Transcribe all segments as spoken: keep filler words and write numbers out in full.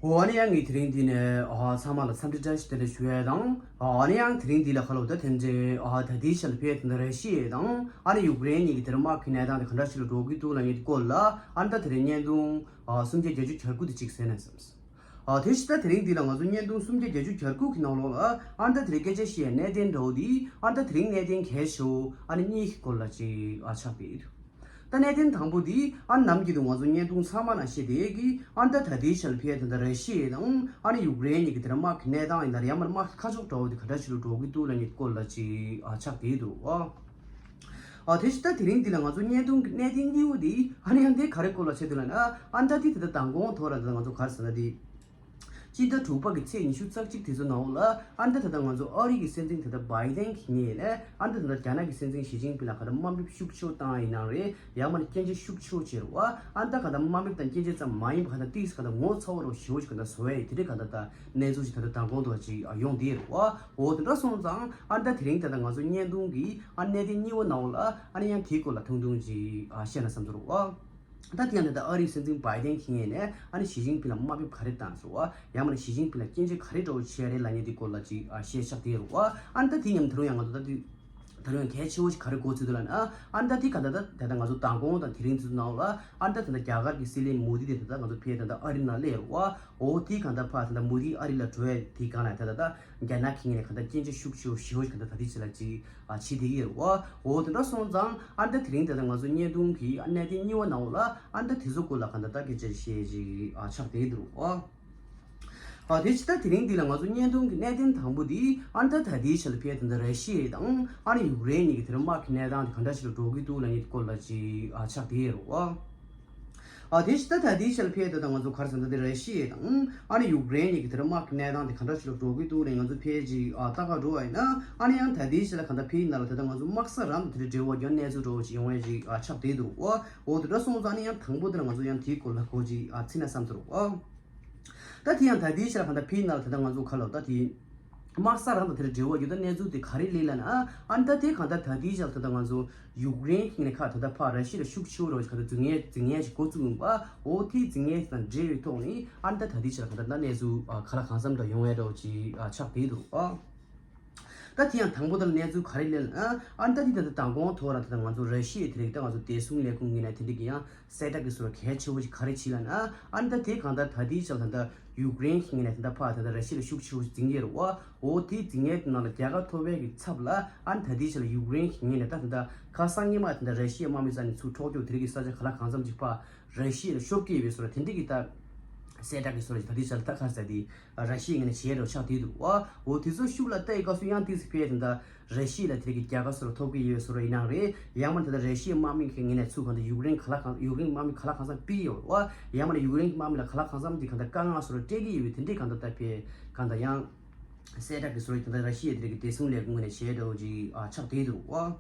འོ་ཨ་ནི་ཡང་ངས་དེ་རིང་འདི་ནས་ཨ་ཚང་མ་ལ་འཚམས་འདྲི་བཀྲ་ཤིས་བདེ་ལེགས་ཞུ་ཡས་དང་། ཨ་ནི་ཡང་དེ་རིང་འདི་ལ་ཁ་ལོ་ད་དེ་འདྲའི་ཨ་ད་ལྟའི་ཆ་ལ་ཕེབས་དེ་འདྲ་ར་ཤི་ཡ་དང་ཨ་ནི་ཡུཀ་རེན་གཉིས་ཀྱི་དེ་རིང་དམག་གི་གནས་སྟངས་དེ་ག་འདྲ་ཞིག་ལ་འགྲོ་གི་འདུག་ལབ་མཁན་དེ་སྐོར་ལ་ཨ་ནི་ད་དེ་རིང་བརྙན་ཐུང་ཨ་སུམ་བརྒྱ་བརྒྱད་ཅུ་གྱ་དགུ་དེ་གཅིག་གཟིགས་ན་བསམས། ཨ་དེ་བཞིན་ད་དེ་རིང་འདི་ལ་ང་ཚོ་བརྙན་ཐུང་སུམ་བརྒྱ་བརྒྱད་ཅུ་གྱ་དགུ་གི་ནང་ལོགས་ལ་ཨ་ནི་ད་དེ་རིང་སྐད་ཆ་བཤད་ཡ་གནད་དོན་འདྲ་བོ་འདི་ཨ་ནི་ད་དེ་རིང་གནད་དོན་གལ་ཆེ་བོ་ཨ་ནི་གཉིས་ཀྱི་སྐོར་ལ་ཅིག་ཨ་ཆགས་བསྡད་ཡོད། ད་གནད་དོན་དང་པོ་འདི་ཨ་ནི་ནམ་རྒྱུན་དུ་ང་ཚོ་བརྙན་ཐུང་ཚང་མ་ནང་བཤད་བསྡད་ཀྱི་ཨ་ནི་ད་ད་ལྟའི་ཆ་ལ་ཕེབས་དེ་འདྲ་ར་ཤི་ཡ་དང་ཨ་ནི་ཡུཀ་རེན་གཉིས་ཀྱི་དེ་འདྲ་དམག་གི་གནས་སྟངས་ཡིན་ན་རེད། ཡང་མིན་ན་དམག་ཁ་ཕྱོགས་འདྲ་བོ་དེ་ག་འདྲ་ཞིག་ལ་འགྲོ་གི་འདུག་ལབ་མཁན་སྐོར་ལ་ཅིག་ཨ་ཆགས་བསྡད་འདུག་ཨ། ཨ་དེ་བཞིན་ད་དེ་རིང་འདི་ལ་ང་ཚོ་བརྙན་ཐུང་གི་གནད་དོན་གཉིས་པོ་འདི་ཨ་ནི་ཡང་དེ་ག་རེ་སྐོར་ལ་བྱེད་འདུག་ལབ་ན་ཨ་ནི་ད་དེ་ད་ལྟ་མདང་དགོང་ཐོག་ར་ད་ལྟ་ང་ཚོ་ག་རེ་ཟེར་ན་དེ། སྤྱི་ཟླ་དྲུག་པ་གི་ཚེས་ཉི་ཤུ་རྩ་གཅིག་དེ་ཚོ་ནང་ལ་ཨ་ནི་ད་ད་ལྟ་ང་ཚོ་ཨ་རི་གི་སྲིད་འཛིན་ད་ལྟ་བྷའི་ཌེན་གྱིས་ངེས་ནས་ཨ་ནི་ད་ད་ལྟ་རྒྱ་ནག་གི་སྲིད་འཛིན་ཞི་ཅིན་ཕིང་ལ་ག་ད་དམའ་འབེབས་ཤུགས་ཆེ་བོ་བཏང་ཡིན་ནའང་རེད། ཡང་མིན་ན་སྐྱོན་བརྗོད་ཤུགས་ཆེ་བོ་བྱས་རེད་བ། ཨ་ནི་ད་ག་ད་དམའ་འབེབས་དང་སྐྱོན་བརྗོད་ཙམ་མ་ཡིན་པ་ག་ད་ཏིས་ག་ད་ངོ་ཚ་བོ་རོ་ཞེ་བོ་ཞིག་ག་ད་བཟོ་བས་དེ་འདྲའི་ག་ད་ད་གནས་ཚུལ་ཞིག་ད་ད་མདང་དགོང་དུ་ཅིག་ཡོང་བསྡད་རེད་བ། འོ་དེ་འདྲ་སོང་ཙང་ཨ་ནི་ད་དེ་རིང་ད་ད་ང་ཚོ་བརྙན་ཐུང་གི་ཨ་གནད་དོན་གཉིས་པོ་ནང་ལ་ཨ་ནི་ཡང་དེའི་སྐོར་ལ་ཐུང་ཐུང་ཅིག་ཨ་བཤད་ན་བསམ་ཚོར་བ། ད་དེ་ཡང་ད་ལྟ་ཨ་རིའི་སྲིད་འཛིན་བྷའི་ཌེན་གྱིས་ངེས་ནས་ཨ་ནི་ཞི་ཅིན་ཕིང་ལ་དམའ་འབེབས་ག་རེ་བཏང་ཟེར་བ། ཡང་མིན་ན་ཞི་ཅིན་ཕིང་ལ་སྐྱོན་བརྗོད་ག་རེ་འདྲ་བོ་བྱས་རེད་ལབ་མཁན་དེ་སྐོར་ལ་ཅིག་ཨ་བཤད་ཆགས་བསྡད་རེད་བ། ཨ་ནི་ད་དེ་མཉམ་དུ་ཡང་ང་ཚོ་ད་དེ་ད་རུང་ཡང་གལ་ཆེ་བོ་ཞིག་ག་རེ་གོ་ཚུལ་འདུག་ལབ་ན་ཨ་ནི་ད་དེ་ག་ད་ད་ད་ད་ང་ཚོ་མདང་དགོང་དང་དེ་རིང་ཚོའི་ནང་ལ་ཨ་ནི་ད་ད་ད་རྒྱ་གར་གྱི་སྲིད་བློན་མོ་དི་དེ་ད་ད་ང་ཚོ་ཕེབས་ད་ད་ཨ་རི་ནང་སླེབས་རེད་བ། འོ་དེ་ག་ད་ཕ་ད་ད་མོ་དི་ཨ་རི་ལ་འགྲོ་ཡ་དེ་གང་ལ་ད་ད་ད་རྒྱ་ནག་གི་ངོས་ནས་ག་ད་སྐྱོན་བརྗོད་ཤུགས་ཆེ་བོ་ཞེ་བོ་ཞིག་ག་ད་ད་དེ་ཅི་ལ་ཅིག་ཨ་བྱེད་བསྡད་ཀྱི་ཡོད་རེད་བ། འོ་དེ་འདྲ་སོང་ཙང་ཨ་ནི་ད་དེ་རིང་ད་ལྟ་ང་ཚོ་བརྙན་ཐུང་གི་ཨ་གནད་དོན་གཉིས་པ་ནང་ལ་ཨ་ནི་ད་དེ་ཚོ་སྐོར་ལ་ག་ད་ད་སྐད་ཆ་བཤད་ཅིག་ཨ་ཆགས་བསྡད་ཀྱི་འདུག་ཨ། ཨ་དེ་ཕྱི་ད་དེ་རིང་འདི་ལ་ང་ཚོ་བརྙན་ཐུང་གི་གནད་དོན་དང་པོ་འདི་ཨ་ནི་ད་ད་ལྟའི་ཆ་ལ་ཕེབས་ད་ལྟ་ར་ཤི་ཡ་དང་ཨ་ནི་ཡུཀ་རེན་གཉིས་ཀྱི་དེ་རིང་དམག་གི་གནས་སྟངས་དེ་ག་འདྲ་ཞིག་ལ་འགྲོ་གི་འདུག་ལབ་མཁན་དེ་སྐོར་ལ་ཅིག་ཨ་ཆགས་བསྡད་ཀྱི་ཡོད་རེད་བ། ཨ་དེ་ཕྱི་ད་ད་ལྟའི་ཆ་ལ་ཕེབས་ད་ད་ང་ཚོ་ག་རེ་ཟེར་ན་ད་ར་ཤི་ཡ་དང་ཨ་ནི་ཡུཀ་རེན་གཉིས་ཀྱི་དེ་རིང་དམག་གི་གནས་སྟངས་དེ་ག་འདྲ་ཞིག་ལ་འགྲོ་གི་འདུག་ལབ་ང་ཚོ་ཕེབས་ཅིག་ཨ་ལྟ་ག་འགྲོ་བ་ཡིན་ན་ཨ་ནི་ཡང་ད་ལྟའི་ཆ་ལ་ག་ད་ཕེབས་ཡིན་ན་ལ་ད་ད་ང་ཚོ་དམག་ས་རང་དང་དེ་འདྲ་འབྲེལ་བ་ཡོད་གནས་ཚུལ་འདྲ་བོ་ཅིག་ཡོང་བ་ཅིག་ཨ་ཆགས་བསྡད་འདུག་བ། འོ་དེ་འདྲ་སོང་ཙང་ཨ་ནི་ཡང་དང་པོ་དེ་ལ་ང་ཚོ་ཡང་དེའི་སྐོར་ལ་གོ་ཅིག་ཨ་ཚིག་ན་བསམ་ཚོར་བ། ད་དེ་ཡང་ད་ལྟའི་ཆ་ལ་ག་ད་ཕེབས་ཡིན་ན་ལ་ད་ད་ང་ཚོ་ག་ལ་ད་དེ། དམག་ས་རང་དང་དེ་འདྲ་འབྲེལ་བ་ཡོད་ད་གནས་ཚུལ་དེ་ག་རེ་སླེབས་ལབ་ན་ཨ་ནི་ད་དེ་གང་ལྟར་ད་ལྟའི་ཆར་ད་ལྟ་ང་ཚོ་ཡུཀ་རེན་གྱི་ངོས་ནས་ཁ་ད་ལྟ་ཕར་ར་ཤི་ཡ་ལ་ཤུགས་ཆེ་བོ་རོགས་ཀྱི་ཁ་ད་རྫུན་ངན་རྫུན་ངན་ཞིག་འགོ་བཙུགས་ཡོང་པ། འོ་དེའི་རྫུན་ངན་དང་འབྲེལ་བའི་ཐོག་ནས་ཨ་ནི་ད་ད་ལྟའི་ཆར་ཁ་ད་ལྟ་གནས་ཚུལ་ག་ལ་གང་འཚམ་འདྲ་ཡོང་ཡ་འདྲ་བོ་ཅིག་ཆགས་བསྡད་འདུག་ཨ། ད་དེ་ཡང་དང་པོ་ད་ལ་གནས་ཚུལ་ག་རེ་སླེབས་ན་ཨ་ནི་ད་དེ་ད་ལྟ་མདང་དགོང་ཐོག་ར་ད་ལྟ་ང་ཚོ་ར་ཤི་ཡའི་དེ་རིང་ད་ང་ཚོ་བདེ་སྲུང་ལས་ཁུངས་ངོས་ནས་དེ་འདྲ་གི་ཡང་། གསལ་བསྒྲགས་ཀྱི་སོར་གལ་ཆེ་བོ་ཞིག་ག་རེ་བྱས་ལབ་ན། ཨ་ནི་ད་དེ་གང་ལྟར་ད་ལྟའི་ཆར་ད་ལྟ་ཡུཀ་རེན་གྱི་ངོས་ནས་ད་ལྟ་ཕར་ད་ལྟ་ར་ཤི་ཡ་ལ་ཤུགས་ཆེ་བོ་ཞིག་འཛིང་གི་ཡོད་རེད་བ། འོ་དེའི་འཛིང་ཡས་དེ་ནང་ལ་རྒྱལ་ཁ་ཐོབ་པའི་གི་ཚབ་ལ་ཨ་ནི་ད་ལྟའི་ཆར་ལ་ཡུཀ་རེན་གྱི་ངོས་ནས་ད་ད་ལྟ་ཁ་སང་ཉི་མ་ད་ལྟ་ར་ཤི་ཡའི་དམག་མི་རྩ་ནས་ཚུར་འཕྲོག་རྒྱུ་དེ་རིགས་ཀྱི་ས་ཆ་ག་ལ་གང་འཚམ་ཅིག་ཕར་ར་ཤི་ཡ་ལ་ཤོར་གྱི་ཡོད་པའི་སོར་དེ་འདྲ་གི་ད་གསལ་བསྒྲགས་ཀྱི་སོར་ཞིག་ད་ལྟའི་ཆར་ད་ག་རེ་ཟེར་དེ། ར་ཤི་ཡའི་ངོས་ནས་བྱས་རོགས་ཆགས་བསྡད་འདུག་བ། འོ་དེ་ཚོ་ཤུགས་ལ་བལྟས་སྐབས་སུ་ཡང་ཏིག་ཙམ་ཕལ་དེ་འདྲ་ར་ཤི་ཡ་ལ་དེ་གི་རྒྱལ་ཁ་སོར་ཐོབ་ཀྱི་ཡོད་སོར་ཡིན་ནའང་རེད། ཡང་མིན་ད་ལྟ་ར་ཤི་ཡའི་དམག་མི་གི་ངོས་ནས་ཚུར་གང་ལྟར་ཡུཀ་རེན་ག་ལ་གང་ཡུཀ་རེན་དམག་མི་ག་ལ་གང་འཚམ་ཕུད་ཀྱི་ཡོད་རེད་བ། ཡང་མིན་ན་ཡུཀ་རེན་གྱི་དམག་མི་ལ་ག་ལ་གང་འཚམ་དེ་གང་ལྟར་དཀའ་ངལ་སོར་སྤྲད་ཀྱི་ཡོད་པའི་དེ་འདྲའི་གང་ལྟར་ད་ཕལ་གང་ལྟར་ཡང་གསལ་བསྒྲགས་ཀྱི་སོར་ཡིན་ད་ལྟ་ར་ཤི་ཡའི་དེ་གི་བདེ་སྲུང་ལས་ཁུངས་ངོས་ནས་བྱས་འདྲ་བོ་ཅིག་ཆགས་བསྡད་འདུག་བ།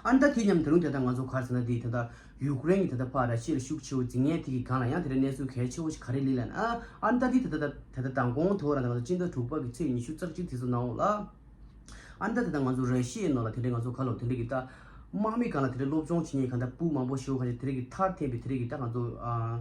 ཨ་ནི་ད་དེ་མཉམ་དུ་རུང་དེ་ལྟར་ང་ཚོ་ག་རེ་ཟེར་ན་དེ་ད་ལྟ་ཡུཀ་རེན་གྱི་ད་ལྟ་ཕར་ར་ཤི་ཡ་ལ་ཤུགས་ཆེ་བོ་འཛིང་ཡས་དེ་གི་སྒང་ལ་ཡང་དེ་འདྲ་གནས་ཚུལ་གལ་ཆེ་བོ་ཞིག་ག་རེ་སླེབས་ལབ་ན། ཨ་ནི་ད་དེ་ད་ལྟ་ད་ལྟ་མདང་དགོང་ཐོག་ར་ད་ང་ཚོ་སྤྱི་ཟླ་དྲུག་པ་གི་ཚེས་ཉི་ཤུ་རྩ་གཅིག་དེ་ཚོ་ནང་ལ། ཨ་ནི་ད་ད་ལྟ་ང་ཚོ་ར་ཤི་ཡའི་ནང་ལ་དེ་འདྲ་ང་ཚོ་ག་ལོ་དེ་འདྲ་གི་ད་དམག་མི་སྒང་ལ་དེ་འདྲ་སློབ་སྦྱོང་བྱེད་མཁན་གང་ལྟར་བུ་མང་པོ་ཞིག་གང་ཅིག་དེ་འདྲ་གི་ཐར་འཐེན་པའི་དེ་འདྲ་གི་ད་ང་ཚོ་ཨ།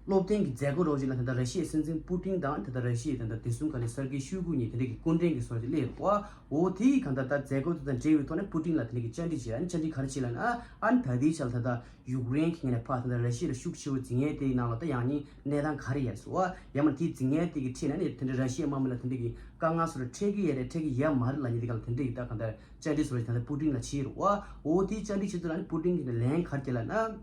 སློབ་སྟོན་གྱི་མཛད་སྒོ་རོགས་ཅིག་ལ་ད་ལྟ་ར་ཤི་ཡའི་སྲིད་འཛིན་པུ་ཏིན་དང་ད་ལྟ་ར་ཤི་ཡའི་ད་ལྟ་བདེ་སྲུང་ཁང་ནས་སར་ཀེ་ཤོའི་གུ་གཉིས་དེ་འདྲ་གི་སྐུ་མགྲོན་གྱི་སོར་ཅིག་སླེབས་ཡོད་རེད་བ། འོ་དེའི་གང་ལྟར་ད་མཛད་སྒོ་དེ་དང་འབྲེལ་བའི་ཐོག་ནས་པུ་ཏིན་ལ་དེ་འདྲ་གི་བཅར་འདྲི་བྱས། ཨ་ནི་བཅར་འདྲི་ག་རེ་བྱས་ལབ་ན། ཨ་ནི་ད་ལྟའི་ཆར་ད་ལྟ་ཡུཀ་རེན་གྱི་ངོས་ནས་ཕར་ད་ལྟ་ར་ཤི་ཡ་ལ་ཤུགས་ཆེ་བོ་འཛིང་ཡས་དེའི་ནང་ལ་ད་ཡང་སྙིང་གནས་སྟངས་ག་རེ་ཡོད་ཟེར་བ། ཡང་མིན་དེའི་འཛིང་ཡས་དེ་གི་ཁྲིད་ནས་ནི་དེ་འདྲ་ར་ཤི་ཡའི་དམག་མི་ལ་དེ་འདྲ་གི་དཀའ་ངལ་སོར་འཕྲད་ཀྱི་ཡོད་རེད་འཕྲད་ཀྱི་ཡོད་མ་རེད་ལབ་མཁན་དེ་ག་ལ་དེ་འདྲ་གི་ད་གང་ལྟར་བཅར་འདྲི་སོར་ད་ལྟ་པུ་ཏིན་ལ་བྱས་ཡོད་རེད་བ། འོ་དེའི་བཅར་འདྲི་བྱེད་དུས་ལ་ནི་པུ་ཏིན་གྱིས་ནི་ལན་ག་རེ་བསྐྱལ་ལབ་ན།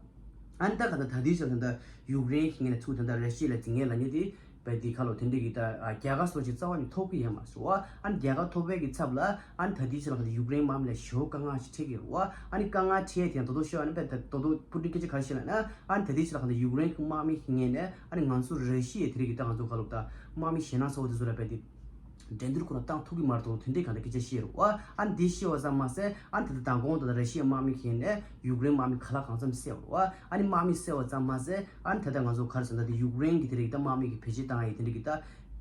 ཨ་ནི་ད་ག་ད་ད་ལྟའི་ཆར་ད་ལྟ་ཡུཀ་རེན་གྱི་ངོས་ནས་ཚུར་ད་ལྟ་ར་ཤི་ཡ་ལ་འཛིང་ཡས་ལབ་མཁན་དེ་བས་དེ་ཁ་ལོ་དེ་འདྲ་གི་ད་རྒྱལ་ཁ་སོར་ཅིག་རྩ་བ་ནས་ཐོབ་ཀྱི་ཡོད་མ་རེད་ཟེར་བ། ཨ་ནི་རྒྱལ་ཁ་ཐོབ་པའི་གི་ཚབ་ལ་ཨ་ནི་ད་ལྟའི་ཆར་ལ་ག་ད་ཡུཀ་རེན་དམག་མི་ལ་ཞེ་པོ་དཀའ་ངལ་ཞིག་འཕྲད་ཀྱི་ཡོད་རེད་བ། ཨ་ནི་དཀའ་ངལ་འཕྲད་དེ་ཡང་ད་དུང་ཤོད་ཨ་ནི་བས་ད་དུང་པུ་ཏིན་སྐད་ཆ་ག་རེ་བཤད་ལབ་ན། ཨ་ནི་ད་ལྟའི་ཆར་ལ་ག་ད་ཡུཀ་རེན་གྱི་དམག་མི་གི་ངོས་ནས་ཨ་ནི་ང་ཚོ་ར་ཤི་ཡ་དེ་རིགས་ཀྱི་ད་ང་ཚོ་ག་ལོ་ད་དམག་མི་ཞེད་སྣང་ཚ་བོ་དེ་ཚོ་ལ་བས་དེ། འགྲན་བསྡུར་ཁོ་ན་བཏང་ཐུབ་ཀྱི་མ་རེད་དོ་དེ་འདྲའི་གང་ལྟར་སྐད་ཆ་བཤད་རེད་བ། ཨ་ནི་འདི་བཤད་པ་ཙམ་མ་ཟད་ཨ་ནི་ད་ལྟ་མདང་དགོང་དུ་ད་ར་ཤི་ཡའི་དམག་མི་གིས་ནས་ཡུཀ་རེན་དམག་མི་ག་ལ་གང་འཚམ་བསད་པ་རེད་བ། ཨ་ནི་དམག་མི་བསད་པ་ཙམ་མ་ཟད་ཨ་ནི་ད་ལྟ་ང་ཚོ་ག་རེ་ཟེར་ན་དེ་ཡུཀ་རེན་གྱི་དེ་རིགས་ད་དམག་མི་གི་བེད་སྤྱོད་བཏང་ཡས་དེ་འདྲའི་གི་ད་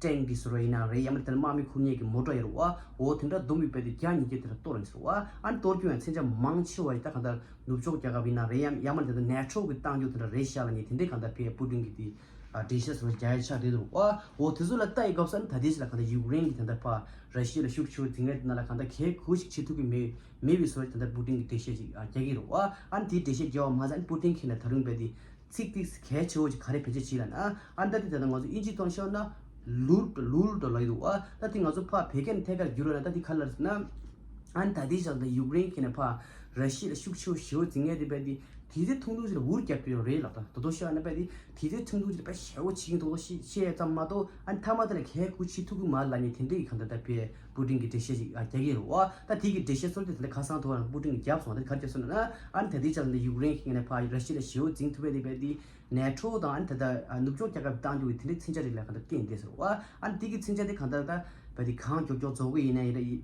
ཊེང་གི་སོར་ཡིན་ནའང་རེད། ཡང་མིན་ད་ལྟ་དམག་མི་འཁུར་མཁན་གྱི་མོ་ཊ་ཡོད་རེད་བ། འོ་དེ་འདྲ་བསྡོམས་པའི་བས་དེ་བརྒྱ་ཉིས་བརྒྱ་དེ་འདྲ་གཏོར་ཡོད་ཟེར་བ། ཨ་ནི་གཏོར་རྒྱུ་ཡང་མཚོན་ཆ་མང་ཆེ་བ་ཡིས་ད་གང་ལྟར་ནུབ་ཕྱོགས་རྒྱལ་ཁབ་ཡིན་ནའང་རེད། ཡང་ཡང་མིན་ད་ལྟ་ནེ་ཊོ་གིས་བཏང་རྒྱུ་དེ་འདྲ་རེད་ཤག་ལབ་མཁན་དེ་འདྲའི་གང་ལྟར་བས་པུ་ཏིན་གྱིས་དེ། འགྲེལ་བཤད་སོགས་རྒྱག་ཡ་ཆགས་བསྡད་འདུག་པ། འོ་དེ་ཚོ་ལ་ལྟ་ཡི་སྐབས་སུ་ཨ་ནི་ད་ལྟའི་ཆ་ལ་གང་ལྟར་ཡུཀ་རེན་གྱི་ད་ལྟ་ཕར་ར་ཤི་ཡ་ལ་ཤུགས་ཆེ་བོ་འཛིང་ཡ་དེ་ནང་ལ་གང་ལྟར་གལ་གུ་ཞིག་བྱེད་ཐུབ་ཀྱི་མེད་མེད་པའི་བཟོ་འདྲ་ད་ལྟ་པུ་ཏིན་གྱིས་འགྲེལ་བཤད་ཅིག་རྒྱག་གི་རེད་པ། ཨ་ནི་དེའི་འགྲེལ་བཤད་རྒྱག་པ་མ་ཟད་ཨ་ནི་པུ་ཏིན་གྱིས་ནས་ད་རུང་རྦད་དེ་ཚིག་དེ་གལ་ཆེ་བོ་ཅིག་ག་རེ་བེད་སྤྱོད་བྱས་ལབ་ན། ཨ་ནི་ད་དེ་ད་ལྟ་ང་ཚོ་དབྱིན་ཇིའི་ཐོག་ཤོད་ན་ལུར་ལུར་འགྲོ་ལབ་ཀྱི་འདུག་པ། ད་དེ་ང་ཚོ་ཕར་བོད་སྐད་ནས་ཐད་ཀར་བསྒྱུར་བ་ན་ད་དེ་ག་རེ་ལབ་ཟེར་ན། ཨ་ནི་ད་ལྟའི་ཆར་ད་ཡུཀ་རེན་གྱིས་ནས་ཕར་ར་ཤི་ཡ་ལ་ཤུགས་ཆེ་བོ་ཞེ་པོ་འཛིང་ཡ་དེ་རྦད་དེ་དུས་ཚོད་ཐུང་ཐུང་ཞིག་ལ་འུར་རྒྱབ་ཀྱི་ཡོད་རེད་ལབ། ད་དོ་དོ་ཤོད་ན་རྦད་དེ་དུས་ཚོད་ཐུང་ཐུང་ཞིག་ལ་དཔེ་ཞེ་པོ་བྱེད་ཀྱི་འདུག་ཤེས་ཤེས་ཡ་ཙམ་མ་གཏོགས་ཨ་ནི་མཐའ་མ་དེ་ལ་གལ་གུ་བྱེད་ཐུབ་ཀྱི་མ་རེད་ལབ་མཁན་དེ་འདྲ་གི་གང་ལྟར་ད་དཔེ་པུ་ཏིན་གྱིས་འགྲེལ་བཤད་ཅིག་རྒྱག་གི་རེད་པ། ད་དེ་གི་འགྲེལ་བཤད་ཚོར་དེ་ད་ལྟ་ཁ་སང་ཐོག་ལ་པུ་ཏིན་གྱིས་རྒྱབ་སོང་། ད་ག་རེ་རྒྱབ་སོང་ལབ་ན། ཨ་ནི་ད་ལྟའི་ཆར་ད་ཡུཀ་རེན་གྱིས་ནས་ཕར་ར་ཤི་ཡ་ལ་ཞེ་པོ་འཛིང་ཐུབ་པ་དེ་རྦད་དེ་ནེ་ཊོ་དང་ཨ་ནི་ད་ལྟ་ནུབ་ཕྱོགས་རྒྱལ་ཁབ་བཏང་རྒྱུ་གི་དེ་འདྲའི་མཚོན་ཆ་རིགས་ལ་གང་ལྟར་བརྟེན་བསྡད་ཟེར་བ། ཨ་ནི་དེ་གི་མཚོན་ཆ་དེ་གང་ལྟར་ད་རྦད་དེ་གང་མགྱོགས་མགྱོགས་རྫོགས་ཀྱི་ཡིན་ན་ཡིན་ད་ཡིན།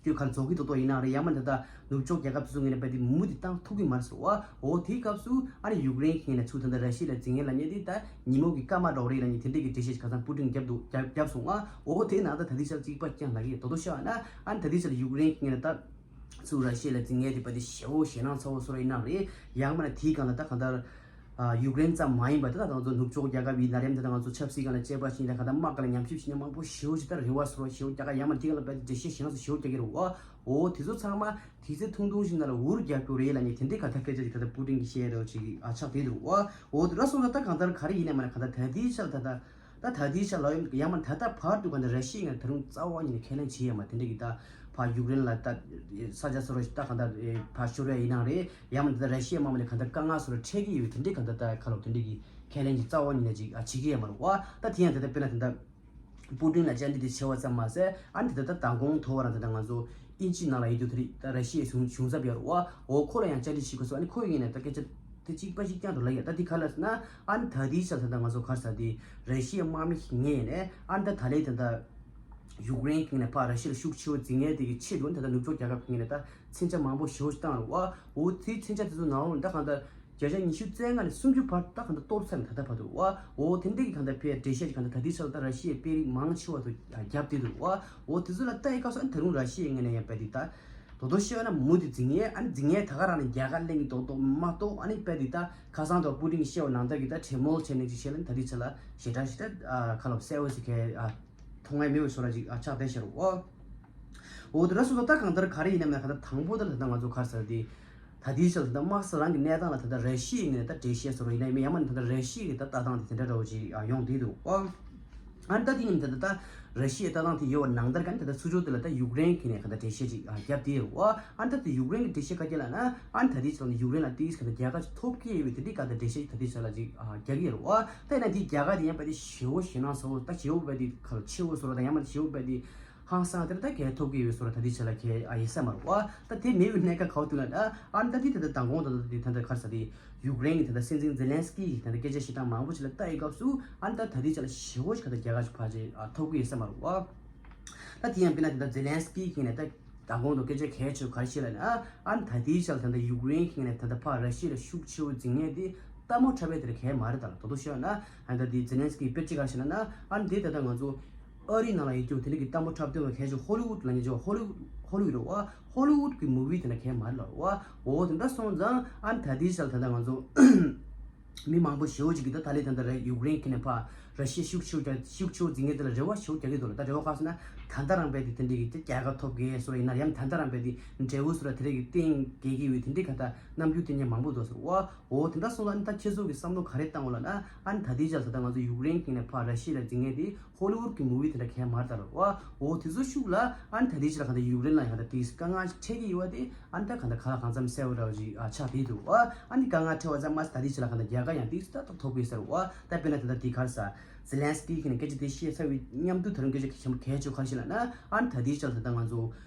སྐྱོད་ཁར་རྫོགས་ཀྱི་ཏོག་ཏོག་ཡིན་ན་རེད། ཡང་མིན་ད་ལྟ་ནུབ་ཕྱོགས་རྒྱལ་ཁབ་དེ་ཚོ་ངོས་ནས་རྦད་དེ་མུ་མཐུད་བཏང་ཐུབ་ཀྱི་མ་རེད་ཟེར་བ། འོ་དེའི་སྐབས་སུ་ཨ་ནི་ཡུཀ་རེན་གྱི་ངོས་ནས་ཚུར་ད་ལྟ་ར་ཤི་ཡ་ལ་འཛིང་ཡ་ལབ་མཁན་དེ་ད་ཉིན་མོ་གི་སྐར་མ་འདྲ་བོ་རེད་ལབ་མཁན་དེ་འདྲས་ཀྱི་འགྲེལ་བཤད་ཅིག་ཁ་སང་པུ་ཏིན་རྒྱབ་འདུག་རྒྱབ་རྒྱབ་སོང་ང་། འོ་དེ་ནང་ད་ད་ལྟའི་ཆར་གཅིག་པ་རྐྱང་ལབ་ཀྱི་ཡོད། དོ་དོ་ཤོད་ན་ཨ་ནི་ད་ལྟའི་ཆར་ཡུཀ་རེན་གྱི་ངོས་ནས་ད་ཚུར་ར་ཤི་ཡ་ལ་འཛིང་ཡ་དེ་རྦད་དེ་ཞེ་པོ་ཞེད་སྣང་ཚ་བོ་བཟོ་འདྲ་ཡིན་ན་རེད། ཡང་མིན་ན་དེའི་སྒང་ལ་ད་གང་ལྟར། ཡུཀ་རེན་ཙམ་མ་ཡིན་པ་དེ་དག་ང་ཚོ་ནུབ་ཕྱོགས་རྒྱལ་ཁབ་ཡིན་ན་རེད། དེ་དག་ང་ཚོ་ཆབ་སྲིད་སྒང་ལ་དཔྱད་པ་ཞིག་ཡིན་ན་གང་ལྟར་དམག་སྒང་ལ་ཉམས་ཞིབ་བྱེད་མཁན་མང་པོ་ཞེ་པོ་ཅིག་ད་རེ་བ་བཟོ་འདྲ་ཞེ་པོ་རྒྱག་ག་ཡང་མིན་དེ་སྒང་ལ་རྦད་དེ་འགྲེལ་བཤད་ཞེ་དྲག་ཞེ་པོ་རྒྱག་གི་རེད་པ། འོ་དེ་ཚོ་ཚང་མ་དུས་ཚོད་ཐུང་ཐུང་ཞིག་ནང་ལ་འུར་རྒྱག་རྒྱུ་རེད་ལབ་མཁན་དེ་འདྲའི་གང་ལྟར་སྐད་ཆ་ཞིག་ད་ལྟ་པུ་ཏིན་གྱིས་བཤད་ཡ་འདྲ་བོ་ཅིག་ཨ་ཆགས་བསྡད་འདུག་པ། འོ་དེ་འདྲ་སོང་ཙང་ད་གང་ལྟར་ག་རེ་ཡིན་ན་མིན་ན་གང་ལྟར་ད་ལྟའི་ཆར་ད་ལྟ། ད་ད་ལྟའི་ཆར་ལ་ཡང་མིན་ད་ལྟ་བར་དུ་གང་ལྟར་ར་ཤི་ཡ་ངོས་ནས་ད་རུང་རྩ་བ་ཉིད་ནས་ཁས་ལེན་བྱེད་ཡ་མ་དེ་འདྲ་གི་ད་ཕར་ཡུཀ་རེན་ལ་ད་ས་ཆ་སོ་སོ་ཞིག་ད་གང་ལྟར་ཕར་ཤོར་ཡ་ཡིན་ནའང་རེད། ཡང་མིན་ད་ལྟ་ར་ཤི་ཡའི་དམག་མི་ལ་གང་ལྟར་དཀའ་ངལ་སོ་སོ་འཕྲད་ཀྱི་ཡོད་དེ་འདྲའི་གང་ལྟར་ད་ཁ་ལོ་དེ་འདྲ་གི་ཁས་ལེན་གྱི་རྩ་བ་ཉིད་ནས་ཅིག་ཨ་བྱེད་ཀྱི་ཡ་མ་རེད་པ། ད་དེ་ཡང་ད་ལྟ་དཔེར་ན་དེ་འདྲ་པུ་ཏིན་ལ་བཅར་འདྲི་དེ་བྱས་པ་ཙམ་མ་ཟད་ཨ་ནི་དེ་ད་ལྟ་མདང་དགོང་ཐོག་རང་དེ་འདྲ་ང་ཚོ་དབྱིན་ཇིའི་ནང་ལ་ཡོད་དུས་དེ་རིང་ད་ར་ཤི་ཡའི་གཞུང་གཞུང་ཚབ་ཡོད་རེད་པ། འོ་ཁོ་ལ་ཡང་བཅར་འདྲི་བྱེད་དགོས་སོང་། ཨ་ནི་ཁོ་ཡིན་ནའི་ད་སྐད་ཆ་དེ་གཅིག་པ་གཅིག་རྐྱང་དུ་ལབ་ཡ། ད་འདི་ག་རེ་ལབ་ཟེར་ན། ཨ་ནི་ད་ལྟའི་ཆར་ད་ལྟ་ང་ཚོ་ག་རེ་ཟེར་དེ་ར་ཤི་ཡའི་དམག་མི་ཞིག་ངེས་ནས་ཨ་ནི་ད་ད་ལའི་ད་ལྟ་ཡུཀ་རེན་གྱི་ངོས་ནས་ཕར་ར་ཤི་ཡ་ལ་ཤུགས་ཆེ་བོ་འཛིང་ཡས་དེ་གི་ཆེད་དུ་ད་ལྟ་ནུབ་ཕྱོགས་རྒྱལ་ཁབ་ཀྱི་ངོས་ནས་ད་མཚོན་ཆ་མང་པོ་ཞེ་པོ་ཞིག་བཏང་རེད་པ། འོ་དེའི་མཚོན་ཆ་དེ་ཚོ་ནང་ལོགས་ནས་ད་གང་ལྟར་བརྒྱ་ཆ་ཉི་ཤུ་རྩ་ལྔ་ནས་སུམ་ཅུ་བར་ད་གང་ལྟར་གཏོར་ཚར་ནས་ད་ལྟ་བར་དུ་རེད་པ། འོ་དེ་འདྲ་གི་གང་ལྟར་ཕར་འགྲེལ་བཤད་ཀྱི་གང་ལྟར་ད་ལྟའི་ཆར་ད་ར་ཤི་ཡས་དཔོན་རིགས་མང་ཆེ་བ་ཚོ་རྒྱབ་བསྡད་འདུག་རེད་པ། འོ་དེ་ཚོ་ལ་ལྟ་ཡི་སྐབས་སུ་ཨ་ནི་ད་རུང་ར་ཤི་ཡའི་ངོས་ནས་ཡང་རྦད་དེ་ད། དོ་དོ་ཤོད་ན་མུ་མཐུད་འཛིང་ཡས། ཨ་ནི་འཛིང་ཡས་ད་ག་རང་ནས་རྒྱལ་ཁ་ལེན་གྱི་མདོག་མདོག་མ་གཏོགས། ཨ་ནི་རྦད་དེ་ད་ཁ་སང་དུ་པུ་ཏིན་གྱིས་བཤད་པ་ནང་ལྟར་གྱི་ད་གྲོས་མོལ་བྱས་ནས་ཅིག་བྱས་ལ་ད་ལྟའི་ཆ་ལ་ཞེ་དྲག་ཞེ་དྲག་ཨ་ཁ་ལོ་གསལ་པོ་ཞིག་གས་ཨ་མཐོང་ཡ་མེད་པའི་བཟོ་འདྲ་ཅིག་ཨ་ཆགས་བསྡད་ཤག་རེད་པ། འོ་དེ་འདྲ་སོང་ཙང་ད་གང་ལྟར་ག་རེ་ཡིན་ན་མིན་ན་གང་ལྟར་དང་པོ་ད་ལ་ད་ལྟ་ང་ཚོ་ག་རེ་ཟེར་དེ་ད་ལྟའི་ཆ་ལ་ད་ལྟ་དམག་ས་རང་གི་གནས་སྟངས་ལ་ད་ལྟ་ར་ཤི་ཡའི་ངོས་ནས་ད་འགྲེལ་བཤད་བཟོ་འདྲ་ཡིན་ན་ཡང་མིན་ཡང་མིན་ད་ལྟ་ར་ཤི་ཡའི་ད་ལྟ་སྟངས་དེ་དེ་འདྲ་འདྲ་བོ་ཅིག་ཨ་ཡོང་བསྡད་འདུག་པ། ཨ་ནི་ད་དེ་ཡིན་ད་ལྟ་ད་ར་ཤི་ཡའི་ལྟ་སྟངས་དེ་ཡོད་པ་ནང་ལྟར་ག་ནི་ད་ལྟ་ཚུར་ཕྱོགས་དེ་ལ་ད་ཡུཀ་རེན་གྱི་ངོས་ནས་ག་ད་འགྲེལ་བཤད་ཅིག་ཨ་བརྒྱབ་བསྡད་ཡོད་རེད་པ། ཨ་ནི་ད་ལྟ་ཡུཀ་རེན་གྱི་འགྲེལ་བཤད་ག་རེ་ལབ་ན། ཨ་ནི་ད་ལྟའི་ཆ་ལ་ཡུཀ་རེན་ལ་ཏོག་ཙམ་ག་ད་རྒྱལ་ཁ་ཅིག་ཐོབ་ཀྱི་ཡོད་པའི་དེ་འདྲའི་ག་ད་འགྲེལ་བཤད་ཅིག་ད་ལྟའི་ཆ་ལ་ཅིག་ཨ་རྒྱག་གི་ཡོད་རེད་པ། ད་ཡིན་ན་དེའི་རྒྱལ་ཁ་དེ་ཡང་རྦད་དེ་ཞེ་པོ་ཞེད་སྣང་ཚ་བོ་ད་ཞེ་པོ་རྦད་དེ་ག་ལ་ཆེ་བོ་བཟོ་འདྲ་དང་ཡང་མིན་ཞེ་པོ་རྦད་དེ་ཧང་སང་དེ་འདྲ་ད་ག་ཐོབ་ཀྱི་ཡོད་བཟོ་འདྲ་ད་ལྟའི་ཆ་ལ་ག་ཨ་ཡོད་ས་མ་རེད་པ། ད་དེ་མེད་པའི་གནད་འགག་ག་པར་འདུག་ལབ་ན། ཨ་ནི་ད་དེ་ད་ལྟ་མདང་དགོང་ད་ལྟ་དེ་ད་ལྟ་ག་རེ་ཟེར་དེ། ཡུཀ་རེན་གྱི་ད་ལྟ་སྲིད་འཛིན་ཛེ་ལན་སི་ཀི་གིས་ད་ལྟ་སྐད་ཆ་བཤད་སྟངས་མང་པོ་ཞིག་ལ་ལྟ་ཡི་སྐབས་སུ་ཨ་ནི་ད་ད་ལྟའི་ཆ་ལ་ཞེ་པོ་ཞིག་ག་ད་རྒྱལ་ཁ་ཞིག་ཕལ་ཆེར་ཨ་ཐོབ་ཀྱི་ཡོད་ས་མ་རེད་པ། ད་དེ་ཡང་དཔེར་ན་ད་ལྟ་ཛེ་ལན་སི་ཀི་གིས་ནས་ད་མདང་དགོང་དུ་སྐད་ཆ་གལ་ཆེ་བོ་ག་རེ་བཤད་ལབ་ན། ཨ་ནི་ད་ལྟའི་ཆ་ལ་ད་ལྟ་ཡུཀ་རེན་གྱི་ནས་ད་ལྟ་ཕར་ར་ཤི་ཡ་ལ་ཤུགས་ཆེ་བོ་འཛིང་མཁན་དེ་སྟག་མོ་འཁྲབ་པ་དེ་འདྲ་གང་ཡང་མ་རེད་ད་ལབ། ད་དུང་བཤད་ན་ཨ་ནི་ད་ལྟའི་ཛེ་ལན་སི་ཀི་དཔེར་བརྗོད་ག་རེ་བཤད་ལབ་ན། ཨ་ནི་དེ་ད་ལྟ་ང་ཚོ་ཨ་རིའི་ནང་ལ་ཡོད་རྒྱུ་དེ་འདྲ་གི་སྟག་མོ་འཁྲབ་སྟོན་པ་གལ་ཆེ་ཧོ་ལི་ཝུད་ལབ་མཁན་ཅིག་ཧོ་ལི་ཝུད་ཧོ་ལི་ཝུད་རེད་པ། ཧོ་ལི་ཝུད་ཀྱི་མུ་བི་དེ་འདྲ་གང་ཡང་མ་རེད་ལབ་རེད་པ། འོ་དེ་འདྲ་སོང་ཙང་ཨ་ནི་ད་ལྟའི་ཆ་ལ་ད་ལྟ་ང་ཚོ་མི་མང་པོ་ཞེ་པོ་ཅིག་གིས་ད་ད་ལྟའི་ད་ལྟ་ར་ཡུཀ་རེན་གྱི་ནས་ཕར་ར་ཤི་ཡ་ཤུགས་ཆེ་བོ་རྒྱག་ཤུགས་ཆེ་བོ་འཛིང་མཁན་དེ་ལ་རེ་བ་ཞེ་པོ་རྒྱག་གི་འདུག་ལ། ད་རེ་བ་ག་རེ་ཟེར་ན་ད་ལྟ་རང་རྦད་དེ་དེ་འདྲ་གི་དེ་རྒྱལ་ཁ་ཐོབ་གི་ཡོད་བཟོ་འདྲ་ཡིན་ན་ཡང་ད་ལྟ་རང་རྦད་དེ་འབྲས་བུ་བཟོ་འདྲ་དེ་འདྲ་གི་སྟོན་དགོས་ཀྱི་ཡོད་དེ་འདྲའི་ག་ད་རྣམ་འགྱུར་སྟོན་མཁན་མང་པོ་འདུག་ཟེར་བ། འོ་དེ་འདྲ་སོང་ཙང་ཨ་ནི་ད་ཁྱེད་ཚོ་གི་བསམ་བློ་ག་རེ་བཏང་འོང་ལབ་ན། ཨ་ནི་ད་ལྟའི་ཆར་ད་ལྟ་ང་ཚོ་ཡུཀ་རེན་གྱི་ནས་ཕར་ར་ཤི་ཡ་ལ་འཛིང་མཁན་དེ་ཧོ་ལི་ཝུད་ཀྱི་མུ་བི་དེ་འདྲ་གང་ཡང་མ་རེད་ད་ལབ་རེད་པ། འོ་དེ་ཚོ་ཤུགས་ལ་ཨ་ནི་ད་ལྟའི་ཆར་གང་ལྟར་ཡུཀ་རེན་ལ་ཡང་ད་དེ་དཀའ་ངལ་འཕྲད་ཀྱི་ཡོད་པ་དེ་ཨ་ནི་ད་གང་ལྟར་ག་ལ་གང་འཚམ་གསལ་པོ་འདྲ་བོ་ཅིག་ཨ་ཆགས་བསྡད་འདུག་པ། ཨ་ནི་དཀའ་ངལ་འཕྲད་པ་ཙམ་མ་ཟད་ད་ལྟའི་ཆར་ལ་གང་ལྟར་རྒྱལ་ཁ་ཡང་དེ་ད་ད་ཐོབ་ཀྱི་ཡོད་ས་རེད་པ། ད་དཔེར་ན་ད་ལྟ་དེ་ག་རེ་ཟེར་ཛེ་ལན་སི་ཀི་གིས་ནས་སྐད་ཆ་དེ་བཤད་ཚར་བའི་མཉམ་དུ་ད་རུང་སྐད་ཆ་གལ་ཆེན་པོ་གལ་ཆེ་བོ་ག་རེ་བཤད་ལབ་ན། ཨ་ནི་ད་ལྟའི་ཆར་ད་ལྟ་ང་ཚོ་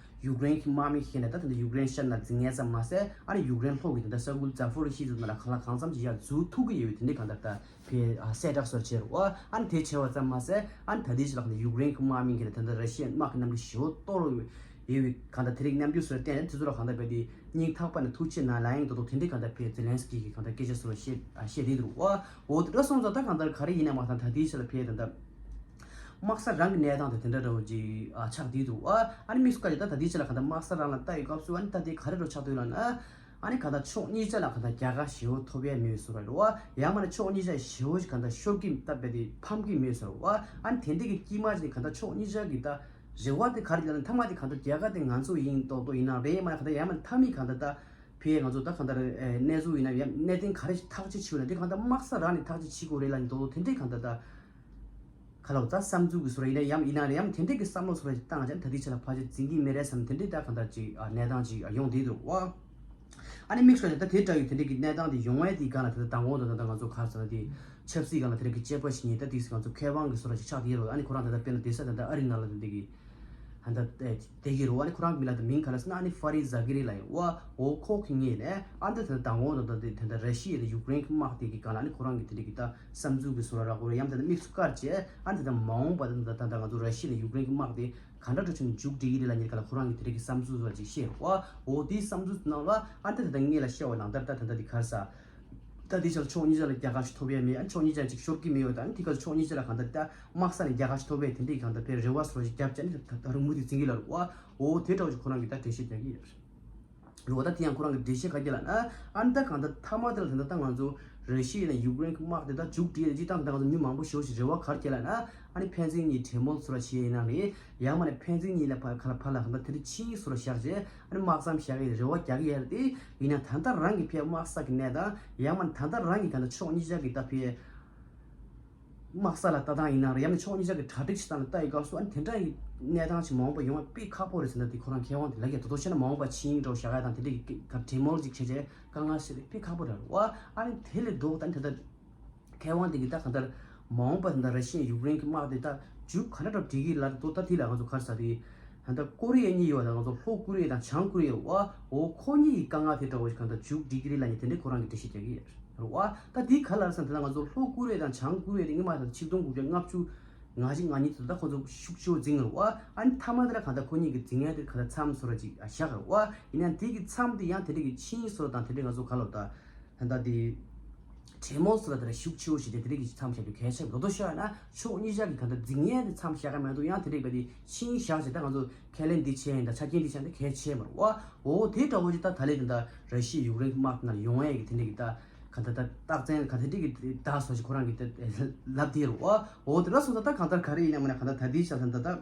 ཡུཀ་རེན་གྱི་དམག་མི་ཞིག་ནས་ད་ད་ལྟ་ཡུཀ་རེན་ཤར་ནང་འཛིང་མཁན་ཙམ་མ་ཟད་ཨ་ནི་ཡུཀ་རེན་ལྷོ་གི་ད་ལྟ་ས་ཁུལ་ཛ་ཕོ་རི་ཤི་ཡ་ནང་ལ་གང་ལ་གང་འཚམ་ཞིག་ཡར་འཛུལ་ཐུབ་ཀྱི་ཡོད་པའི་དེ་འདྲའི་གང་ལྟར་ད་དཔེ་ཨ་གསལ་བསྒྲགས་སོགས་བྱས་རེད་པ། ཨ་ནི་དེ་བྱས་པ་ཙམ་མ་ཟད་ཨ་ནི་ད་ལྟའི་ཆར་ལ་གང་ལྟར་ཡུཀ་རེན་གྱི་དམག་མི་གིས་ད་ལྟ་ར་ཤི་ཡའི་དམག་གི་གནམ་གྲུ་ཞེ་པོ་གཏོར་ཡོད་པའི་གང་ལྟར་དེ་རིགས་མཉམ་འཇོག་སོགས་བསྟན་ནས་དེ་ཚོ་ལ་གང་ལྟར་རྦད་དེ་སྙིང་ཐག་པ་ནས་ཐུགས་ཆེ་གནང་ལབ་ཡག་ཏོག་ཏོག་དེ་འདྲའི་གང་ལྟར་དཔེ་ཛེ་ལན་སི་ཀི་གིས་གང་ལྟར་སྐད་ཆ་སོགས་བཤད་ཨ་བཤད་བསྡད་འདུག་པ། འོ་དེ་འདྲ་སོང་ཙང་ད་གང་ལྟར་ག་རེ་ཡིན་ན་མ་ཚང་ད་ལྟའི་ཆར་ལ་ཕར་ད་ལྟ་དམག་ས་རང་གི་གནས་སྟངས་དེ་དེ་འདྲ་འདྲ་བོ་ཅིག་ཨ་ཆགས་བསྡད་འདུག་པ། ཨ་ནི་དམིགས་སུ་བཀར་ཏེ་ད་ད་ལྟའི་ཆར་ལ་གང་ལྟར་དམག་ས་རང་ལ་ལྟ་ཡི་སྐབས་སུ་ཨ་ནི་ད་དེ་ག་རེ་འདྲ་བོ་ཆགས་འདུག་ལབ་ན། ཨ་ནི་གང་ལྟར་ཕྱོགས་གཉིས་ཆ་ལ་གང་ལྟར་རྒྱལ་ཁ་ཞེ་པོ་ཐོབ་ཡ་མེད་ཟེར་བ་རེད་བ། ཡང་མིན་ན་ཕྱོགས་གཉིས་ཆ་ཞེ་པོ་ཞིག་གང་ལྟར་ཤོར་གྱི་ད་རྦད་དེ་ཕམ་གྱི་མེད་ཟེར་བ། ཨ་ནི་དེ་འདྲ་གི་དཀྱིལ་མ་ཅིག་ནས་གང་ལྟར་ཕྱོགས་གཉིས་ཆ་གི་ད་རེ་བ་དེ་ག་རེ་ལབ་ན། མཐའ་མ་དེ་གང་ལྟར་རྒྱལ་ཁ་དེ་ང་ཚོ་ཡིན་མདོག་མདོག་ཡིན་ན་རེད། མ་གང་ལྟར་ཡང་མིན་ན་མཐའ་མའི་གང་ལྟར་ད་ཕའི་ང་ཚོ་ད་གང་ལྟར་ཨེ་གནས་ཚུལ་ཡིན་ན་ཡང་གནད་དོན་ག་རེ་ཞིག་ཐག་གཅོད་བྱེད་འོས་ན་དེ་གང་ལྟར་དམག་ས་རང་ནས་ཐག་གཅོད་བྱེད་དགོས་རེད་ལབ་ནས་མདོག་མདོག་དེ་འདྲའི་གང་ལྟར་ད། ཁ་ལོ་ད་བསམ་ཚུལ་གྱི་བཟོ་འདྲ་ཡིན་ན་ཡང་ཡིན་ན་ཡང་དེ་འདྲའི་གི་བསམ་བློ་བཟོ་འདྲ་ཞིག་བཏང་ཙང་ད་ལྟའི་ཆ་ལ་ཕལ་ཆེར་འཛིན་གྱི་མེད་རེད་བསམ། དེ་འདྲའི་ད་གང་ལྟར་ཅིག་ཨ་གནས་སྟངས་ཅིག་ཨ་ཡོང་བསྡད་འདུག་བ། ཨ་ནི་དམིགས་བསལ་ད་དེ་འདྲ་ཡི་དེ་འདྲའི་གི་གནས་སྟངས་དེ་ཡོང་བའི་དེའི་སྒང་ལ་ད་ལྟ་མདང་དགོང་དང་ད་ལྟ་ང་ཚོ་ག་རེ་ཟེར་ན་དེ་ཆབ་སྲིད་སྒང་ལ་དེ་འདྲའི་གི་དཔྱད་པ་ཞིག་ཡིན། ད་དེ་ང་ཚོ་མཁས་དབང་གི་བཟོ་འདྲ་ཞིག་ཆགས་བསྡད་ཡོད་རེད། ཨ་ནི་ཁོ་རང་ད་ལྟ་དཔེར་ན་དེ་ས་ད་ལྟ་ཨ་རི་ནང་ལ་དེ་འདྲའི་གི་ད་ལྟ་བསྡད་ཀྱི་རེད་བ། ཨ་ནི་ཁོ་རང་མིང་ལ་ད་མིང་ག་རེ་ཟེར་ན་ཨ་ནི་ཧྥ་རི་ཛ་གི་རི་ལབ་ཡོད་བ། འོ་ཁོ་གི་ངོས་ནས་ཨ་ད་ད་ལྟ་མདང་དགོང་དང་ད་ལྟ་དེ་ད་ལྟ་ར་ཤི་ཡ་དང་ཡུཀ་རེན་གི་དམག་དེ་གི་སྒང་ལ་ཨ་ནི་ཁོ་རང་གི་དེ་འདྲའི་གི་ད་བསམ་ཚུལ་གྱི་བཟོ་འདྲ་རག་གི་རེད། ཡང་ད་ལྟ་དམིགས་སུ་བཀར་བྱས་ཨ་ནི་ད་ལྟ་མ་འོངས་པ་ད་ད་ད་ད་ང་ཚོ་ར་ཤི་ཡ་དང་ཡུཀ་རེན་གི་དམག་དེ་ག་འདྲ་འདྲ་བྱུང་མཇུག་སྒྲིལ་གྱི་རེད་ལབ་མཁན་ག་ལ་ཁོ་རང་གི་དེ་འདྲའི་གི་བསམ་ཚུལ་བཟོ་འདྲ་ཅིག་བཤད་རེད་བ། འོ་དེའི་བསམ་ཚུལ་ནང་ལ་ཨ་ནི་ད་ད་ལྟ་སྔོན་ལ་བཤད་པ་ནང་ལྟར་ད་ད་ལྟ་དེ་ག་རེ་ཟེར། ད་དེའི་ཆ་ལ་ཕྱོགས་གཉིས་ཆ་ལ་རྒྱལ་ཁ་ཞིག་ཐོབ་ཡས་མེད། ཨ་ནི་ཕྱོགས་གཉིས་ཆ་ཅིག་ཤོར་གྱི་མེད་ཡོད། ད་ཨ་ནི་དེ་ག་ཕྱོགས་གཉིས་ཆ་ལ་གང་ལྟར་ད་དམག་ས་ནས་རྒྱལ་ཁ་ཞིག་ཐོབ་ཡས་དེ་འདྲའི་གང་ལྟར་དཔེ་རེ་བ་བཟོ་འདྲ་ཞིག་བརྒྱབ་བྱས་ཨ་ནི་ད་ད་རུང་མུ་མཐུད་འཛིན་གྱི་ལབ་རེད་བ། འོ་དེ་འདྲ་བ་ཞིག་ཁོ་རང་གིས་ད་འགྲེལ་བཤད་རྒྱག་གི་ཡོད་རེད། རེད་བ། ད་དེ་ཡང་ཁོ་རང་གི་འགྲེལ་བཤད་ག་རེ་ལབ་ན། ཨ་ནི་ད་གང་ལྟར་མཐའ་མ་དེ་ལ་ད་ལྟ་ད་ང་ཚོ་ར་ཤི་ཡ་ནས་ཡུཀ་རེན་གྱི་དམག་དེ་ད་མཇུག་སྒྲིལ་ཡས་ཅིག་བཏང་། ད་ང་ཚོ་མི་མང་པོ་ཞེ་པོ་ཞིག་རེ་བ་ག་རེ་བྱས་ལབ་ན། ཨ་ནི་ཕན་ཚུན་གཉིས་གྲོས་མོལ་བཟོ་འདྲ་བྱས་ཡིན་ན་རེད། ཡང་མིན་ན་ཕན་ཚུན་གཉིས་ལ་ཕར་ག་ལ་ཕར་ལ་གང་ལྟར་དེ་འདྲ་ཆིངས་ཡིག་བཟོ་འདྲ་བཞག་བྱས་ཨ་ནི་དམག་མཚམས་བཞག་ཡས་རེ་བ་རྒྱག་གི་ཡོད་རེད། དེ་ཡིན་ན་ད་ལྟ་རང་གི་ཕའི་དམག་ས་གི་གནས་སྟངས། ཡང་མིན་ན་ད་ལྟ་རང་གི་གང་ལྟར་ཕྱོགས་གཉིས་ཆ་གི་ད་ཕའི་དམག་ས་ལ་ལྟ་སྟངས་ཡིན་ན་རེད། ཡང་མིན་ཕྱོགས་གཉིས་ཆ་གི་གྲ་སྒྲིག་བྱེད་སྟངས་ལ་ལྟ་ཡི་སྐབས་སུ་ཨ་ནི་དེ་འདྲ་ཡི་གནས་སྟངས་ཤིག་མ་འོངས་པ་ཡོང་བ་དཔེ་ཁག་པོ་རེད་ཟེར་ན། དེ་ཁོ་རང་མཁས་དབང་དེ་ལབ་ཀྱི་ཡོད། ད་དོ་བྱས་ན་མ་འོངས་པ་ཆིངས་ཡིག་འདྲ་བོ་བཞག་ཡ་དང་དེ་འདྲ་ཡི་གྲོས་མོལ་ཅིག་བྱས་བྱས་དཀའ་ངལ་སེལ་ཡས་དཔེ་ཁག་པོ་རེད་བ། ཨ་ནི་དེ་ལས་ལྡོག་ད་ནི་ད་ལྟ་མཁས་དབང་དེ་གིས་ད་གང་ལྟར་མ་འོངས་པ་ད་ལྟ་ར་ཤི་ཡ་ཡུཀ་རེན་གྱི་དམག་དེ་ད་མཇུག་ག་འདྲ་འདྲ་བོ་སྒྲིལ་གྱི་ལབ་འདུག་ད་དེ་ལ་ང་ཚོ་ག་རེ་ཟེར་དེ། ད་ལྟ་ཀོ་རི་ཡ་གཉིས་ཡོད་པ། ད་ང་ཚོ་ལྷོ་ཀོ་རི་ཡ་དང་བྱང་ཀོ་རི་ཡ་བ། འོ་ཁོ་གཉིས་ཀྱི་དཀའ་ངལ་དེ་འདྲ་བོ་ཞིག་གང་ལྟར་མཇུག་སྒྲིལ་གྱི་རེད་ལབ་མཁན་དེ་འདྲའི་ཁོ་རང་གིས་འགྲེལ་བཤད་རྒྱག་གི་ཡོད་རེད་བ། ད་དེ་ག་རེ་ལབ་ཟེར་ན། ད་ལྟ་ང་ཚོ་ལྷོ་ཀོ་རི་ཡ་དང་བྱང་ཀོ་རི་ཡ་དེ་སྔོན་མ་ད་ཆིག་སྟོང་དགུ་བརྒྱ་ལྔ་བཅུ་ང་གཅིག་ང་གཉིས་ཚོ་ད་ཁོ་ཚོ་ཤུགས་ཆེ་བོ་འཛིང་ཡོད་རེད་བ། ཨ་ནི་མཐའ་མ་དེ་ལ་གང་ལྟར་ཁོ་གཉིས་ཀྱི་འཛིང་ཡ་དེ་གང་ལྟར་མཚམས་བཟོ་འདྲ་ཅིག་བཞག་རེད་བ། ཡིན་ན་དེ་གི་མཚམས་དེ་ཡང་དེ་འདྲ་གི་ཆིངས་ཡིག་བཟོ་འདྲ་དང་དེ་འདྲའི་ང་ཚོ་ག་ལབ་ད། ད་ལྟ་དེ་གྲོས་མོལ་བཟོ་འདྲ་དེ་འདྲ་ཤུགས་ཆེ་བོ་ཞིག་དེ་དེ་འདྲ་གི་མཚམས་བཞག་རྒྱུ་གལ་ཆེ་བ་མདོག་མདོག་ཤོད་ན། ཕྱོགས་གཉིས་ཆ་གི་གང་ལྟར་འཛིང་ཡས་དེ་མཚམས་བཞག་གི་མ་གཏོགས་ཡང་དེ་འདྲ་གི་དེ་ཆིངས་བཞག་བྱས་ད་ང་ཚོ་ཁས་ལེན་འདི་བྱས་ཡིན་ད་ཆ་རྐྱེན་འདི་བྱས་ཡིན་ད་གལ་ཆེ་མ་རེད་བ། འོ་དེ་འདྲ་བོ་ཅིག་ད་ད་ལས་དེ་ད་ར་ཤི་ཡ་ཡུཀ་རེན་གྱི་དམག་དེ་ནང་ཡོང་ཡས་ཀྱི་དེ་འདྲ་གི་ད་གང་ལྟར་ད་རྟགས་མཚན་གང་ལྟར་འདི་གི་བརྡ་བཟོ་ཞིག་ཁོ་རང་གི་ད་ལབ་དེ་རེད་བ། འོ་དེ་འདྲ་སོང་ཙང་ད་གང་ལྟར་ག་རེ་ཡིན་ན་མིན་ན་གང་ལྟར་ད་དེའི་ཆ་ད་ད་ད།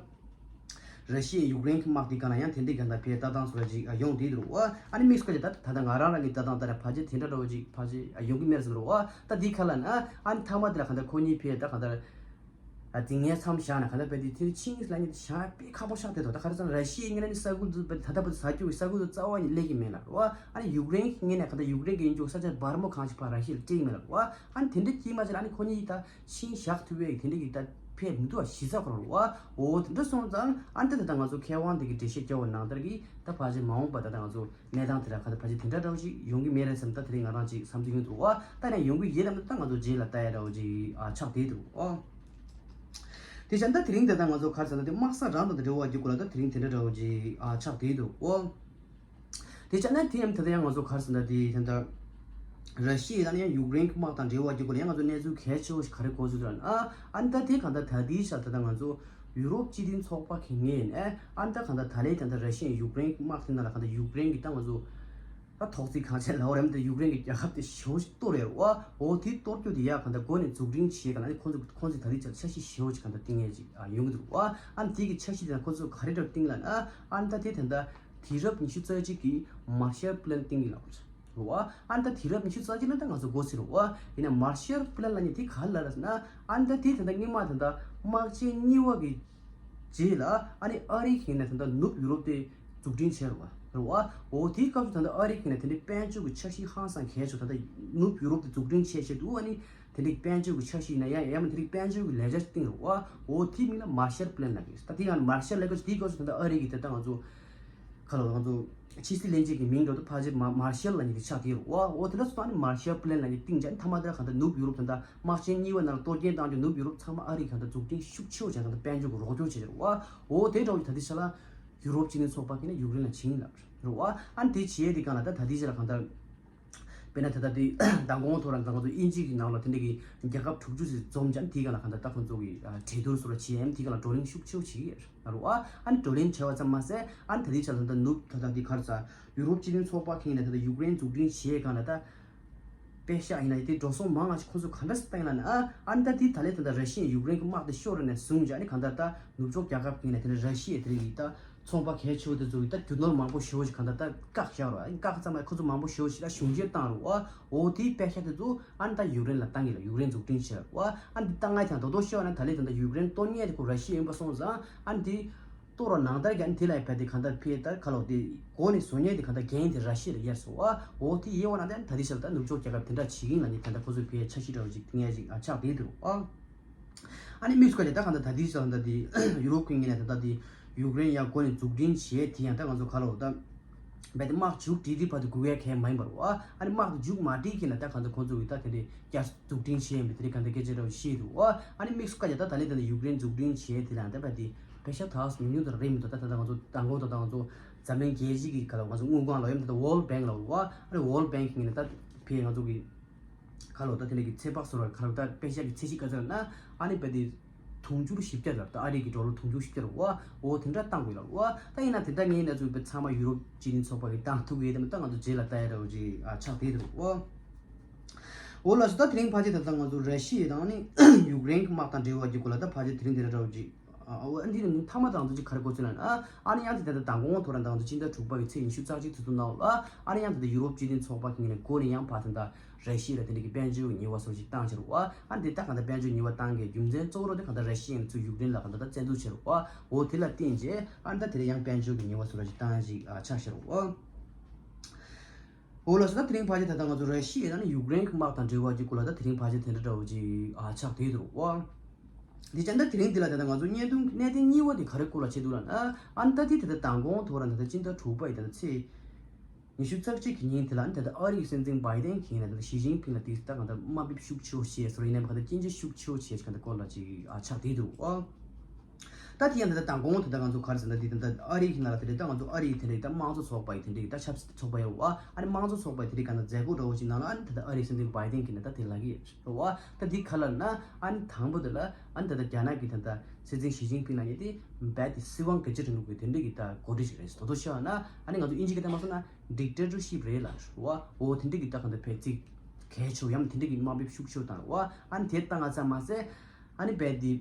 ར་ཤི་ཡ་ཡུཀ་རེན་གྱི་དམག་དེ་ག་ན་ཡང་དེ་འདྲའི་ག་ན་ཕའི་ལྟ་སྟངས་སོགས་ཅིག་ཡོང་དེ་འདུག་བ། ཨ་ནི་དམིགས་བསལ་གྱི་ད་ད་ལྟ་ང་རང་རང་གི་ལྟ་སྟངས་ལྟར་ཕལ་ཆེར་དེ་འདྲ་འདྲ་བོ་ཅིག་ཕལ་ཆེར་ཡོང་གི་མེད་ཟེར་བ། ད་འདི་ག་ལབ་ན་ཨ་ནི་མཐའ་མ་དེ་ལ་གང་ལྟར་ཁོ་གཉིས་ཕའི་ད་གང་ལྟར་འཛིང་ཡས་མཚམས་བཞག་ན་གང་ལྟར་ཕའི་དེ་དེ་ཆིངས་ལ་ནི་བཞག་དཔེ་ཁག་པོ་ཆགས་བསྡད་འདུག་ད་ག་རེ་ཟེར་ན་ར་ཤི་ཡའི་ངོས་ནས་ནི་ས་ཁུལ་དུ་ད་ལྟ་བར་དུ་ས་རྒྱུ་གི་ས་ཁུལ་དུ་རྩ་བ་ནས་སླེབས་ཀྱི་མེད་ལ་རེད་བ། ཨ་ནི་ཡུཀ་རེན་གྱི་ངོས་ནས་གང་ལྟར་ཡུཀ་རེན་གྱི་ཡིན་རྒྱུ་ས་ཆ་སྦར་མོ་གང་ཞིག་ཕར་ར་ཤི་ཡ་ལ་སྤྲད་ཀྱི་མེད་ལ་རེད་བ། ཨ་ནི་དེ་འདྲའི་དཀྱིལ་མ་ཅིག་ལ་ཨ་ནི་ཁོ་གཉིས་ད། ཆིངས་བཞག་ཐུབ་པའི་དེ་འདྲ་གི་ད་ཕེབས་མི་འདུག་བ། གཞི་རྩ་ཁོ་རང་རེད་བ། འོ་དེ་འདྲ་སོང་ཙང་ཨ་འདི་ད་ལྟ་ང་ཚོ་མཁས་དབང་དེ་གི་འགྲེལ་བཤད་རྒྱག་པ་ནང་ལྟར་གྱི་ད་ཕལ་ཆེར་མ་འོངས་པ་ད་ལྟ་ང་ཚོ་གནས་སྟངས་དེ་ལ་ག་ད་ཕལ་ཆེར་དེ་འདྲ་འདྲ་བོ་ཞིག་ཡོང་གི་མེད་རེད་བསམ། ད་དེ་རིང་ང་རང་ཅིག་བསམ་ཚུལ་ཡོང་འདུག་བ། ད་ཡང་ཡོང་གི་ཡོད་དམ་ད་ང་ཚོ་རྗེས་ལ་ལྟ་ཡ་འདྲ་བོ་ཅིག་ཨ་ཆགས་བསྡད་འདུག་ཨོ། དེ་བྱས་ད་དེ་རིང་ད་ལྟ་ང་ཚོ་ག་རེ་ཟེར་ན་དེ་དམག་ས་རང་དང་དེ་འབྲེལ་བ་རྒྱུ་དགོས་ལ་ད་དེ་རིང་དེ་འདྲ་འདྲ་བོ་ཅིག་ཨ་ཆགས་བསྡད་འདུག་ཨོ། དེ་ཆ་ན་དེ་ཡང་ད་ལྟ་ཡང་ང་ཚོ་ག་རེ་ཟེར་ན་དེ་ད་ལྟ་ར་ཤི་ཡ་དང་ཡང་ཡུཀ་རེན་གྱི་དམག་དང་འབྲེལ་བ་རྒྱུ་དགོས་ལ་ཡང་ང་ཚོ་གནས་ཚུལ་གལ་ཆེ་བོ་ཞིག་ག་རེ་གོ་ཚུལ་དུ་ཨ་ཨ་ནི་ད་དེ་གང་ལྟར་ད་ལྟའི་ཆར་ད་ལྟ་ང་ཚོ་ཡུ་རོབ་སྤྱི་མཐུན་ཚོགས་པ་གི་ངོས་ནས་ཨ་ནི་ད་གང་ལྟར་ད་ལྟའི་ད་ལྟ་ར་ཤི་ཡ་ཡུཀ་རེན་གྱི་དམག་དེ་ནང་ལ་གང་ལྟར་ཡུཀ་རེན་གྱི་ད་ང་ཚོ་ད་ཐོག་བརྩེགས་གང་བྱས་ལབ་རེད་མ་གཏོགས་ཡུཀ་རེན་གྱི་རྒྱལ་ཁབ་དེ་ཞེ་པོ་ཞིག་གཏོར་ཡོད་རེད་བ། འོ་དེ་གཏོར་རྒྱུ་དེ་ཡ་གང་ལྟར་འགོ་ནས་འཛུགས་སྐྲུན་བྱེད་ག་ལ་ཨ་ནི་ཁོང་ཚོ་ཁོང་ཚོས་ད་ལྟའི་ཆར་འཆར་གཞི་ཞེ་པོ་ཞིག་གང་ལྟར་བཏིང་ཡས་ཅིག་ཡོང་གི་འདུག་བ། ཨ་ནི་དེ་གི་འཆར་གཞི་དེ་ཁོང་ཚོས་ག་རེ་འདྲ་བཏིང་ལབ་ན་ཨ་ནི་ད་དེ་ད་ལྟ། དུས་རབས་ཉི་ཤུ་རྩ་གཅིག་གི་མར་ཤལ་པི་ལན་བཏིང་གི་ལབ་རེད་བ། ཨ་ནི་ད་དུས་རབས་ཉི་ཤུ་རྩ་གཅིག་ལ་ད་ང་ཚོ་འགོ་ཚུགས་རེད་བ། ཡིན་ན་མར་ཤལ་པི་ལན་ལབ་མཁན་དེ་ག་རེ་ལབ་རེད་ཟེར་ན། ཨ་ནི་ད་དེ་ད་ལྟ་སྔོན་མ་ད་ལྟ་དམག་ཆེན་གཉིས་པ་གི་རྗེས་ལ་ཨ་ནི་ཨ་རི་གི་ནས་ད་ལྟ་ནུབ་ཡུ་རོབ་དེ་འཛུགས་སྐྲུན་བྱས་རེད་བ། རེད་བ། འོ་དེའི་སྐབས་སུ་ད་ལྟ་ཨ་རི་གི་ནས་དེ་འདྲའི་དཔལ་འབྱོར་གྱི་འཆར་གཞི་ཧང་སང་གལ་ཆེ་ད་ལྟ་ནུབ་ཡུ་རོབ་དེ་འཛུགས་སྐྲུན་བྱས་བྱས་འདུག་ཨ་ནི་དེ་འདྲའི་དཔལ་འབྱོར་གྱི་འཆར་གཞི་ཡིན་ན་ཡང་ཡང་མིན་དེ་འདྲའི་དཔལ་འབྱོར་གྱི་ལས་འཆར་ཞིག་བཏིང་རེད་བ། འོ་དེའི་མིང་ལ་མར་ཤལ་པི་ལན་ལབ་ཀྱི་རེད། ད་དེ་ཡང་མར་ཤལ་ལབ་དགོས་དེའི་སྐབས་སུ་ད་ལྟ་ཨ་རི་གི་ད་ལྟ་ང་ཚོ། ཁ་ལོ་ང་ཚོ་ཕྱི་སྲིད་བློན་ཆེན་གྱི་མིང་འདྲ་བོ་ཕལ་ཆེར་མ་མར་ཤལ་ལབ་མཁན་དེ་ཆགས་བསྡད་ཡོད་རེད་བ། འོ་དེ་འདྲ་སོང་ཙང་ནི་མར་ཤལ་པི་ལན་ལབ་མཁན་བཏིང་བྱས་ནི་མཐའ་མ་དེ་ལ་གང་ལྟར་ནུབ་ཡུ་རོབ་ད་ལྟ་དམག་ཆེན་གཉིས་པ་ནང་ལ་གཏོར་སྐྱོན་བཏང་རྒྱུ་ནུབ་ཡུ་རོབ་ཚང་མ་ཨ་རི་གང་ལྟར་འཛུགས་སྐྲུན་ཤུགས་ཆེ་བོ་བྱས་གང་ལྟར་དཔལ་འབྱོར་གྱི་རོགས་སྐྱོར་བྱས་ཡོད་རེད་བ། འོ་དེ་འདྲ་བོ་ད་ལྟའི་ཆ་ལ་ཡུ་རོབ་སྤྱི་མཐུན་ཚོགས་པ་གིས་ནི་ཡུཀ་རེན་ལ་བྱིན་ལབ་རེད་བ། ཨ་ནི་དེ་བྱས་དེ་གང་ལ་ད་ད་ལྟའི་ཆ་ལ་གང་ལྟར། དཔེར་ན་ད་ལྟ་དེ་མདང་དགོང་ཐོག་རང་ད་ང་ཚོ་དབྱིན་ཇི་གི་ནང་ལ་དེ་འདྲ་གི་རྒྱལ་ཁབ་དྲུག་ཅུ་ཙམ་འཛོམས་ཀྱང་དེའི་སྒང་ལ་གང་ལྟར་ད་ཁོང་ཚོ་གི་གྲོས་བསྡུར་སོགས་ལ་བྱེད་ཡ་དེའི་སྒང་ལ་བགྲོ་གླེང་ཤུགས་ཆེ་བོ་བྱེད་ཀྱི་ཡོད་རེད་བ། ཨ་ནི་བགྲོ་གླེང་བྱས་པ་ཙམ་མ་ཟད། ཨ་ནི་ད་ལྟའི་ཆ་ལ་ད་ནུབ་ད་ལྟ་འདི་ག་རེ་ཟ། ཡུ་རོབ་སྤྱི་མཐུན་ཚོགས་པ་ཁེངས་ནས་ད་ལྟ་ཡུཀ་རེན་འཛུགས་སྐྲུན་བྱེད་སྒང་ལ་ད་པེ་ཤག་ཡིན་ན་དེ་འགྲོ་སོང་མང་ང་ཞིག་ཁོ་ཚོ་ག་འདྲ་སེ་བཏང་ཡིན་ལབ་ན། ཨ་ཨ་ནི་ད་དེ་ད་ལས་ད་ལྟ་ར་ཤི་ཡས་ཡུཀ་རེན་གྱི་དམག་དེ་ཤོར་ནས་བཟུང་ཅིག་ཨ་ནི་གང་ལྟར་ད་ནུབ་ཕྱོགས་རྒྱལ་ཁབ་ཁེངས་ནས་དེ་འདྲ་ར་ཤི་ཡས་དེ་རིང་གི་ད་ཚོང་པ་གལ་ཆེ་བོ་དེ་ཚོ་གི་ད་རྒྱུ་ནོར་མང་པོ་ཞེ་བོ་ཞིག་གང་ལྟར་ད་བཀག་བཞག་རོགས། ཨ་ནི་བཀག་ཙམ་མ་ཁོ་ཚོ་མང་པོ་ཞེ་བོ་ཞིག་ད་གཞུང་བཞེས་བཏང་རོགས། ཨ་འོ་དེའི་པེ་ཤག་དེ་ཚོ་ཨ་ནི་ད་ཡུཀ་རེན་ལ་བཏང་གི་ལ་ཡུཀ་རེན་འཛུགས་སྐྲུན་བྱས་རོགས། ཨ་ནི་འདི་ད་ང་ཀྱང་དོ་དོ་ཤོད་ན་ད་ལས་ད་ད་ཡུཀ་རེན་གཏོར་མཁན་དེ་ཁོ་ར་ཤི་ཡ་ཡིན་པ་སོང་ཙང་ཨ་ནི་དེ། གཏོར་བ་ནང་ལྟར་གྱི་ཨ་ནི་དེ་ལ་ཕན་དེ་གང་ལྟར་ཕན་ད་ཁ་ལོ་དེ་མགོ་ནས་བཟོ་མཁན་དེ་གང་ལྟར་འགན་དེ་ར་ཤི་ཡ་ལ་ཡར་སོང་ཨ། འོ་དེ་ཡེ་བ་ན་དེ་ད་དེ་ཤར་ད་ནུབ་ཕྱོགས་རྒྱལ་ཁབ་དེ་འདྲ་བྱེད་ཀྱིན་ལ་ནི་ད་ལྟ་ཁོ་ཚོས་ཕན་ཆ་ཤི་འདྲ་བ་ཅིག་ངས་ཅིག་ཨ་ཆགས་བསྡད་འདུག་ཨ། ཨ་ནི་དམིགས་སུ་བཀར་ཏེ་ད་གང་ལྟར་ད་དེ་ཤར་ད་དེ་ཡུ་རོབ་ཀྱི་ངོས་ནས་ད་ལྟ་དེ་ཡུཀ་རེན་ཡར་མགོ་ནས་འཛུགས་སྐྲུན་བྱས་དེ་ཡང་ད་ང་ཚོ་ཁ་ལོ་ད། རྦད་དེ་དམག་མཇུག་སྒྲིལ་དུས་བར་དུ་སྒུག་ཡ་གང་ཡང་མ་ཡིན་པ་རེད་བ། ཨ་ནི་དམག་དེ་མཇུག་མ་སྒྲིལ་གྱིན་ལ་ད་གང་ལྟར་ཁོང་ཚོ་གིས་ད་དེ་འདྲའི་བསྐྱར་འཛུགས་སྐྲུན་བྱས་ཡིན་པའི་དེ་འདྲའི་གང་ལྟར་སྐད་ཆ་འདྲ་བོ་བཤད་འདུག་བ། ཨ་ནི་དམིགས་སུ་བཀར་ཡ་ད་ད་ལན་ད་ནི་ཡུཀ་རེན་འཛུགས་སྐྲུན་བྱས་དེ་ལའང་ད་རྦད་དེ་པེ་ཤག་ད་ཉུང་ཉུང་དུ་རེད་མི་འདུག་ད་ད་ད་ང་ཚོ་མདང་དགོང་ད་ད་ང་ཚོ་འཛམ་གླིང་རྒྱལ་སྤྱི་གི་ག་ལ་ང་ཚོ་དངུལ་ཁང་ལ་ཡོད་ད་ད་World Bank་ལ་བ། ཨ་ནི་World Bank་གིས་ད་ཕེ་ང་ཚོ་གི་ག་ལོ་ད་དེ་འདྲ་གི་ཚོད་དཔག་བཟོ་ར་ག་ལོ་ད་པེ་ཤག་གི་ཚད་གཞི་ག་ཚོད་ན་ཨ་ནི་རྦད་དེ། དུང་ཕྱུར་བཞི་བརྒྱ་ལ་ད་ཨ་རི་གི་ཌོ་ལར་དུང་ཕྱུར་བཞི་བརྒྱ་རུ་བ། འོ་དེ་འདྲ་བཏང་དགོས་ལ་བ། ད་ཡིན་ན་དེ་འདྲ་ངས་ན་ཚུགས་པའི་ཚང་མ་ཡུ་རོབ་སྤྱི་མཐུན་ཚོགས་པ་གི་བཏང་ཐུབ་ཡོད་དེ་མི་ད་ང་ཚོ་རྗེས་ལ་ལྟ་ཡ་ར་བ་ཅིག་ཨ་ཆགས་བསྡད་འདུག་བ། འོ་ལགས་སོ། ད་དེ་རིང་ཕལ་ཆེར་ད་ལྟ་ང་ཚོ་ར་ཤི་ཡ་དང་ནི་ཡུཀ་རེན་གྱི་དམག་དང་འབྲེལ་བ་གྱི་སྐོར་ལ་ད་ཕལ་ཆེར་དེ་རིང་དེ་འདྲ་འདྲ་བ་ཅིག་ཨ་འོ་ཨ་འདི་ནི་མཐའ་མ་དང་ཚོ་ཅིག་ག་རེ་གོ་ཚུལ་ལ་ཨ་ཨ་ནི་ཡང་དེ་ད་ལྟ་མདང་དགོང་ཐོག་ར་མདང་ཚོ་སྤྱི་ཟླ་དྲུག་པ་གི་ཚེས་ཉི་ཤུ་རྩ་གཅིག་ཚོ་ཚོ་ནང་ལ་ཨ་ནི་ཡང་དེ་ད་ཡུ་རོབ་སྤྱི་མཐུན་ཚོགས་པ་གི་ངོས་ནས་འགོ་ནས་ཡང་ཕར་དེ་ད་ར་ཤི་ཡ་ལ་དེ་འདྲ་གི་དཔལ་འབྱོར་གྱི་ཉེས་པ་སོགས་ཅིག་བཏང་ཕྱིར་བ། ཨ་འདི་ལྟ་གང་ལྟར་དཔལ་འབྱོར་ཉེས་པ་བཏང་གི་རྒྱུ་མཚན་གཙོ་བོ་རོ་དེ་གང་ལྟར་ར་ཤི་ཡ་ཚོས་ཡུཀ་རེན་ལ་གང་ལྟར་ད་བཙན་འཛུལ་བྱས་རོགས། འོ་དེ་ལ་བརྟེན་རྗེས་ཨ་ནི་ད་དེ་ལ་ཡང་དཔལ་འབྱོར་གྱི་ཉེས་པ་སོགས་ར་ཞིག་བཏང་ཞིག་ཨ་ཆགས་ཤར་རོགས། འོ་ལགས་སོ། ད་དེ་རིང་ཕལ་ཆེར་ད་ལྟ་ང་ཚོ་ར་ཤི་ཡ་དང་ནི་ཡུཀ་རེན་གྱི་དམག་དང་འབྲེལ་བ་གྱི་སྐོར་ལ་ད་དེ་རིང་ཕལ་ཆེར་དེ་འདྲ་འདྲ་བོ་ཅིག་ཨ་ཆགས་བསྡད་འདུག་རོགས། དེ་ཅན་ད་དེ་རིང་འདི་ལ་ད་ལྟ་ང་ཚོ་བརྙན་ཐུང་གནད་དོན་གཉིས་པ་དེ་ག་རེ་སྐོར་ལ་བྱེད་འདུག་ལབ་ན། ཨ་ནི་ད་དེ་ད་ལྟ་མདང་དགོང་ཐོག་ར་ད་ལྟ་སྤྱི་ཟླ་དྲུག་པ་ཡི་ད་ལྟ་ཚེས་ཉི་ཤུ་རྩ་གཅིག་གི་ཉིན་དེ་ལ་ཨ་ནི་ད་ལྟ་ཨ་རི་གི་སྲིད་འཛིན་བྷའི་ཏན་གྱིས་ད་ལྟ་ཞི་ཅིན་ཕིང་ལ་དེ་ད་གང་ལྟར་དམའ་འབེབས་ཤུགས་ཆེ་བོ་བྱས་སོ་རེད། ཡིན་ནའི་གང་ལྟར་སྐྱོན་བརྗོད་ཤུགས་ཆེ་བོ་བྱས་གང་ལྟར་སྐོར་ལ་ཅིག་ཨ་ཆགས་བསྡད་འདུག་ཨ། ད་དེ་ཡང་ད་ལྟ་མདང་དགོང་དེ་ད་ང་ཚོ་ག་རེ་ཟེར་ན་དེ་ད་ལྟ་ཨ་རི་གི་ནང་ལ་དེ་རེད། ད་ང་ཚོ་ཨ་རི་དེ་འདྲའི་ད་དམངས་གཙོ་ཚོགས་པ་ཡི་དེ་འདྲའི་ད་ཆབ་སྲིད་ཚོགས་པ་ཡོད་བ། ཨ་ནི་དམངས་གཙོ་ཚོགས་པ་ཡི་དེ་འདྲའི་གང་ལྟར་མཛད་སྒོ་འདྲ་བོ་ཞིག་ནང་ལ་ཨ་ནི་ད་ལྟ་ཨ་རིའི་སྲིད་འཛིན་བྷའི་ཏན་གྱིས་ནི་ད་དེ་ལབ་ཀྱི་ཡོད་རེད་བ། ད་དེ་ག་ལབ་ན་ཨ་ནི་དང་པོ་དེ་ལ་ཨ་ནི་ད་ལྟ་རྒྱ་ནག་གི་ད་ལྟ་སྲིད་འཛིན་ཞི་ཅིན་ཕིང་ལབ་མཁན་དེ་རྦད་དེ་སྲིད་དབང་སྒེར་གཅོད་རིང་ལུགས་ཀྱི་དེ་འདྲའི་གི་ད་འགོ་ཁྲིད་ཞིག་རེད། དོ་དོ་ཤོད་ན་ཨ་ནི་ང་ཚོ་དབྱིན་ཇི་སྐད་ཐོག་མ་སོང་ན་ཌིག་ཊེ་ཊར་ཤིབ་རེད་ལབ་རེད་བ། འོ་དེ་འདྲའི་གི་ད་གང་ལྟར་ཕལ་ཆེར་གལ་ཆེ་བོ་ཡང་དེ་འདྲའི་གི་དམའ་འབེབས་ཤུགས་ཆེ་བོ་བཏང་རེད་བ། ཨ་ནི་དེ་བཏང་ང་ཙམ་མ་ཟད། ཨ་ནི་རྦད་དེ།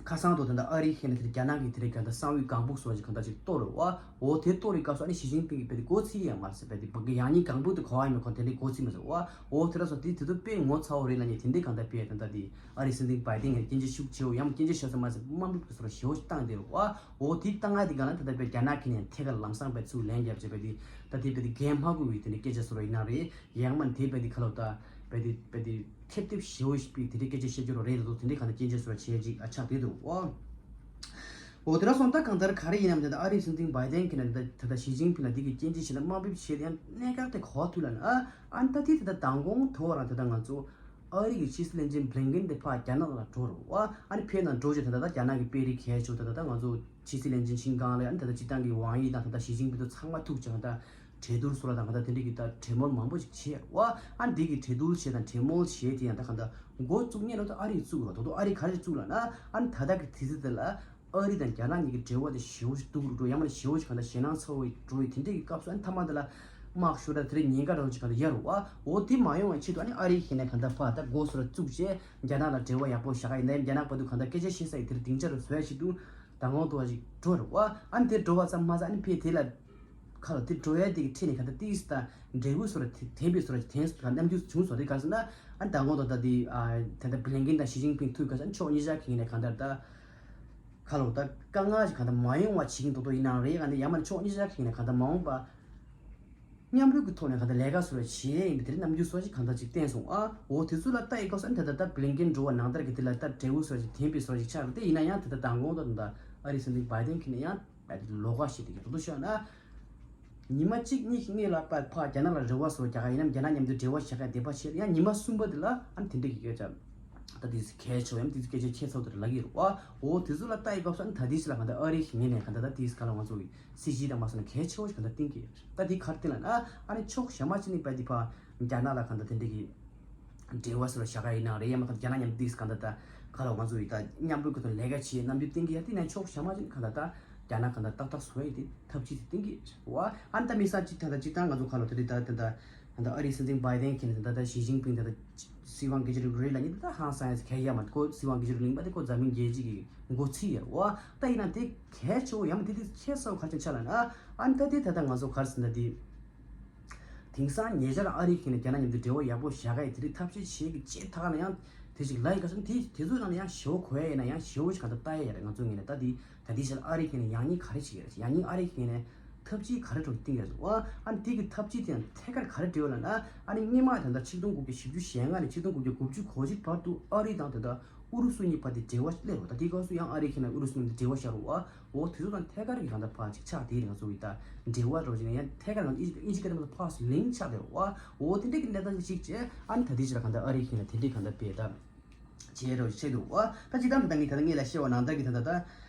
ཁ་སང་དུ་ད་ལྟ་ཨ་རི་ཁེ་ནས་དེ་རྒྱ་ནག་གི་དེ་རིང་ག་འདྲ་གསང་བའི་ལྒང་བུ་སོགས་ཀྱི་ག་འདྲ་ཅིག་གཏོར་རེད་བ། འོ་དེ་གཏོར་བའི་སྐབས་སུ་ཨ་ནི་ཞི་ཅིན་ཕིང་གིས་རྦད་དེ་མགོ་ཚོས་ཡ་མ་རེད་ཟེར། རྦད་དེ་ཡང་སྙིང་ལྒང་བུ་དེ་ག་བ་ཡིན་མིན་ཁོ་དེ་འདྲའི་མགོ་ཚོས་མ་ཟེར་བ། འོ་དེ་འདྲ་སོང་དེ་དེ་ཚོ་དཔེ་ངོ་ཚ་བོ་རེད་ལབ་ནས་དེ་འདྲའི་ག་འདྲ་དཔེ་ད་ལྟ་དེ་ཨ་རིའི་སྲིད་འཛིན་བྷའི་ཏན་གྱིས་སྐྱོན་བརྗོད་ཤུགས་ཆེ་བོ་ཡང་སྐྱོན་བརྗོད་ཤོར་ས་མ་ཟད་དམའ་འབེབས་ཀྱི་བཟོ་འདྲ་ཞེ་བོ་ཞིག་བཏང་བསྡད་རེད་བ། འོ་དེ་བཏང་ང་དེ་ག་ལ་ད་ལྟ་དཔེ་རྒྱ་ནག་ཁེ་ནས་ཐད་ཀར་ལམ་སང་རྦད་ཚུར་ལན་བརྒྱབ་བྱས་རྦད་དེ་ད་དེ་རྦད་དེ་འགན་མ་འཁུར་བའི་དེ་འདྲའི་སྐད་ཆ་བཟོ་འདྲ་ཡིན་ན་རེད། ཡང་མིན་དེ་རྦད་དེ་ཁ་ལོ་ད་རྦད་དེ་རྦད་དེ་ཐེབས་ཐེབས་ཞེ་བོ་ཞིག་པའི་དེ་འདྲའི་སྐད་ཆ་བཤད་རྒྱུ་རོ་རེད་དོ། དེ་འདྲའི་གང་ལྟར་སྐྱོན་བརྗོད་སོགས་བྱས་ཅིག་ཨ་ཆགས་བསྡད་འདུག་ཨོ། འོ་དེ་འདྲ་སོང་ད་གང་ལྟར་ག་རེ་ཡིན་ནམ། དེ་ད་ཨ་རིའི་སྲིད་འཛིན་བྷའི་ཏན་གྱིས་ན་དེ་ད་ད་ཞི་ཅིན་ཕིང་ལ་འདི་གི་སྐྱོན་བརྗོད་བྱས་ན་དམའ་འབེབས་བྱས་ཏེ་ཡང་གནད་འགག་དེ་གོ་ཐུབ་ལ་ན་ཨ་ཨ་ནི་ད་དེ་དེ་ད་མདང་དགོང་ཐོག་རང་དེ་ད་ང་ཚོ་ཨ་རི་གི་ཕྱི་སྲིད་བློན་ཆེན་བྷི་ལིན་ཀེན་དེ་ཕར་རྒྱ་ནག་ལ་འགྲོ་རུ་ཨ་ཨ་ནི་ཕེབས་ན་འགྲོ་བྱས་ད་ད་ད་རྒྱ་ནག་གི་དཔོན་རིགས་གལ་ཆེ་ད་ད་ད་ང་ཚོ་ཕྱི་སྲིད་བློན་ཆེན་ཆིན་ཀང་ལ་ཨ་ནི་ད་ད་སྤྱིར་བཏང་གི་ཝང་ཡི་དང་ད་ད་ཞི་ཅིན་ཕིང་དེ་ཚང་མ་ཐུག་བྱས་ད། གྲོས་བསྡུར་སོགས་ལ་དང་ག་ད་དེ་འདྲ་གི་ད་གྲོས་མོལ་མང་པོ་ཞིག་བྱས་བ། ཨ་འདི་གི་གྲོས་བསྡུར་བྱས་དང་གྲོས་མོལ་བྱས་དེ་ཡང་ད་ག་ད་འགོ་བཙུགས་མཁན་ལོ་ད་ཨ་རིས་བཙུགས་རོ། ད་དུང་ཨ་རིས་ག་རེ་བཙུགས་ལ་ན་ཨ་ནི་ད་ལྟ་གི་དུས་ཚོད་དེ་ལ་ཨ་རི་དང་རྒྱ་ནག་གཉིས་ཀྱི་འབྲེལ་བ་དེ་ཞེ་བོ་ཞིག་སྡུག་རུ་འགྲོ་ཡང་མིན་ན་ཞེ་བོ་ཞིག་ག་ད་ཞེད་སྣང་ཚ་བོ་འགྲོ་བའི་དེ་འདྲ་གི་སྐབས་སུ་ཨ་ནི་མཐའ་མ་དེ་ལ་དམག་ཤོར་ད་དེ་རིང་ཉེན་ཁ་འདྲ་བོ་ཞིག་ག་ད་ཡོད་རུ་བ། འོ་དེ་མ་ཡོང་བའི་ཆེད་དུ་ཨ་ནི་ཨ་རིས་ཁེ་ནས་ག་ད་ཕར་ད་འགོ་སོ་ར་བཙུགས་བྱས་རྒྱ་ནག་ལ་འབྲེལ་བ་ཡག་པོ་བཞག་ག་ཡིན་ན་ཡང་རྒྱ་ནག་བར་དུ་ག་ད་སྐད་ཆ་བཤད་ས་ཡི་དེ་རིང་སྡིངས་ཆ་རུ་བཟོ་ཡ་ཆེད་དུ། མདང་དགོང་ཐོག་ཅིག་འགྲོ་རུ་བ། ཨ་ནི་དེ་འགྲོ་བ་ཙམ་མ་ཟད་ཨ་ནི་ཕེ་དེ་ལ་ཁ་ལ་དེ་འགྲོ་ཡ་དེ་གི་ཁྲིད་ནས་ག་ད་ཏིས་ད་འབྲས་བུ་སོ་ར་དེ་དེ་བའི་སོ་ར་དེ་སོ་ག་རྣམ་འགྱུར་བྱུང་སོ་རེད། ག་ཟེར་ན་ཨ་ནི་མདང་དགོང་ཐོག་ད་དེ་ཨ་ད་ད་བྷི་ལིན་ཀིན་དང་ཞི་ཅིན་ཕིང་ཐུག་ག་ཟེར་ཨ་ནི་ཕྱོགས་གཉིས་ཆ་གི་ངོས་ནས་ག་ད་ད་ཁ་ལ་ད་དཀའ་ངལ་ཞིག་ག་ད་མ་ཡོང་བ་བྱེད་ཀྱིན་དོ་དོ་ཡིན་ནའང་རེད། ག་ད་ཡང་མ་ཕྱོགས་གཉིས་ཆ་གི་ངོས་ནས་ག་ད་མ་འོངས་པ། མཉམ་རུབ་ཀྱི་ཐོག་ནས་ག་ད་ལས་ཀ་བཟོ་བ་བྱེད་ཡིན་པའི་དེ་རིང་རྣམ་འགྱུར་སོགས་ཅིག་གང་ལྟར་ཅིག་བསྟན་སོང་ཨ། འོ་དེ་ཚོ་ལ་ལྟ་ཡི་སྐབས་སུ་ཨ་ནི་ད་ལྟ་ད་བྷི་ལིན་ཀིན་འགྲོ་བ་ནང་ལྟར་གྱི་དེ་ལ་ད་འབྲས་བུ་སོགས་ཅིག་དེན་པའི་སོགས་ཅིག་ཆགས་རེད། དེ་ཡིན་ན་ཡང་ད་ལྟ་མདང་དགོང་དང་ད་ཨ་རིའི་སྲིད་འཛིན་བྷའི་ཏན་གྱིས་ནས་ཡང་ད་ལོགས་ཀ་བྱེད་དེ་གི་དོ་དོ་ཤོད་ན། ཉི་མ་གཅིག་གཉིས་ཀྱི་སྔོན་ལ་ཕ་ཕ་རྒྱ་ནག་ལ་རེ་བ་སོགས་རྒྱག་ག་ཡིན་ནམ་རྒྱ་ནག་མཉམ་དུ་འབྲེལ་བ་བྱེད་ག་དེ་པ་བྱེད་ཡང་ཉི་མ་གསུམ་པ་དེ་ལ་ཨ་ནི་དེ་འདྲ་གི་སྐད་ཆ་ད་དེ་གལ་ཆེ་བ་ཡང་དེ་སྐད་ཆ་ཁྱད་མཚར་དེ་ལ་ལབ་ཀྱི་རེད་བ། འོ་དེ་ཚོ་ལ་ལྟ་ཡི་སྐབས་སུ་ཨ་ནི་ད་དེ་ཞིག་ལ་ག་ད་ཨ་རིའི་ངོས་ནས་ག་ད་ད་དེ་ག་ལ་ང་ཚོ་གི་སྲིད་ཇུས་དང་མ་སོང་ན་གལ་ཆེ་བོ་ཞིག་ག་ད་བསྟན་གྱི་ཡོད། ད་དེ་གར་བསྟན་ལ་ན་ཨ་ནི་ཕྱོགས་གཞན་མ་ཅིག་ནས་བས་དེ་ཕ་ རྒྱ་ནག་ལ་གང་ལྟར་དེ་འདྲ་གི་འབྲེལ་བ་སོགས་བཞག་ག་ཡིན་ན་རེད། ཡང་མིན་གང་ལྟར་རྒྱ་ནག་མཉམ་དུ་གང་ལྟར་ད་ག་ལ་ང་ཚོ་ཡི་ད་མཉམ་པོའི་ཁུལ་དུ་ལས་ཀ་བྱེད་རྣམ་འགྱུར་བསྟན་གྱི་ཡ་དེ་ནས་ཕྱོགས་བཞག་མ་བྱས་ནས་གང་ལྟར་ད་རྒྱ་ནག་གང་ལྟར་ཏག་ཏག་བཟོ་ཡ་ཡི་དེ་ཐབས་ཇུས་དེ་བསྟན་གྱི་རེད་བ། ཨ་ནི་ད་དམིགས་བསལ་གཅིག་ད་ད་གཅིག་ད་ང་ཚོ་ག་ལ་དེ་རེད། ད་ད་ད་ད་ཨ་རིའི་སྲིད་འཛིན་བྷའི་ཌེན་གྱིས་ནི་ད་ད་ཞི་ཅིན་ཕིང་ད་ད་སྲིད་དབང་སྒེར་གཅོད་རེད་ལབ་ནི་ད་ཧང་སང་ཡ་གལ་ཡ་མ་ཁོ་སྲིད་དབང་སྒེར་གཅོད་གླིང་པ་དེ་ཁོ་འཛམ་གླིང་རྒྱལ་སྤྱི་གི་འགོ་ཁྲིད་ཡ་རེད་བ། ད་ཡིན་ན་དེ་གལ་ཆེ་བོ་ཡང་དེ་དེ་ཁྱད་གསོད་ག་ཅན་ཆ་ལ་ན། ཨ་ནི་ད་དེ་ད་ད་ང་ཚོ་ག་རེ་ཟེར་ན་དེ། དེང་སང་ཉེ་ཆར་ཨ་རི་གིས་ནི་རྒྱ་ནག་མཉམ་དུ་འབྲེལ་བ་ཡག་པོ་བཞག་ག་ཡི་དེ་རིགས་ཐབས་ཤེས་བྱེད་ཀྱི་ཅེས་ད་ག་ན་ཡང་དེ་ཞིག་ལ་ཡི་ག་སོང་དེ་དེ་ཚོའི་ནང་ནས་ཡང་ཞེ་བོ་གོ་ཡ་ཡིན་ན་ཡང་ཞེ་བོ་ཞིག་ག་ད་ལྟ་ཡ་ཡ་རེད། ང་ཚོ་ངོས་ནས་ད་དེ་ད་དེ་ཞིག་ཨ་རི་གིས་ནི་ཡང་སྙིང་ག་རེ་བྱེད་ཀྱི་རེད། ཡང་སྙིང་ཨ་རི་གིས་ནི་ཐབས་ཇུས་ག་རེ་འགྲོ་གི་བསྟན་གྱི་རེད། ཨ་ཨ་ནི་དེ་གི་ཐབས་ཇུས་དེ་ཡང་ཐད་ཀར་ག་རེ་འབྲེལ་བ་ལ་ན། ཨ་ནི་སྔོན་མ་ད་ལྟ་ཆིག་སྟོང་དགུ་བརྒྱ་བཞི་བཅུ་ཞེ་ལྔ་ནས་ཆིག་སྟོང་དགུ་བརྒྱ་དགུ་བཅུ་གོ་གཅིག་བར་དུ་ཨ་རི་དང་ད་ལྟ་ཨུ་རུ་སུ་གཉིས་བར་དེ་འབྲེལ་བ་སླེབས་རོགས། ད་དེའི་སྐབས་སུ་ཡང་ཨ་རི་གིས་ནི་ཨུ་རུ་སུ་གཉིས་དེ་འབྲེལ་བ་བཞག་རོགས། འོ་དེ་ཚོ་དང་ཐད་ཀར་གྱི་གང་ལྟར་ཕར་ཅིག་ཆགས་དེ་རེད། ང་ཚོ་གི་ད་འབྲེལ་བ་འགྲོ་ཅིག་ན་ཡང་ཐད་ཀར་ང་ཚོ་ཨིན་ཇི་སྐད་ནང་ཕར་ལིང་ཆགས་དེ་རེད་བ། འོ་དེ་འདྲ་གི་གནས་སྟངས་ཅིག་བྱས། ཨ་ནི་ད་དེ་ཅིག་ལ་གང་ལྟར་ཨ་རི་གིས་ནི་དེ་འདྲའི་གང་ལྟར་བས་ད་བྱས་རོགས་བྱས་འདུག་བ། ད་ཅི་ལྟར་ད་ངས་ད་ལྟ་ངས་ལ་བཤད་པ་ནང་ལྟར་གྱི་ད་ལྟ་ད་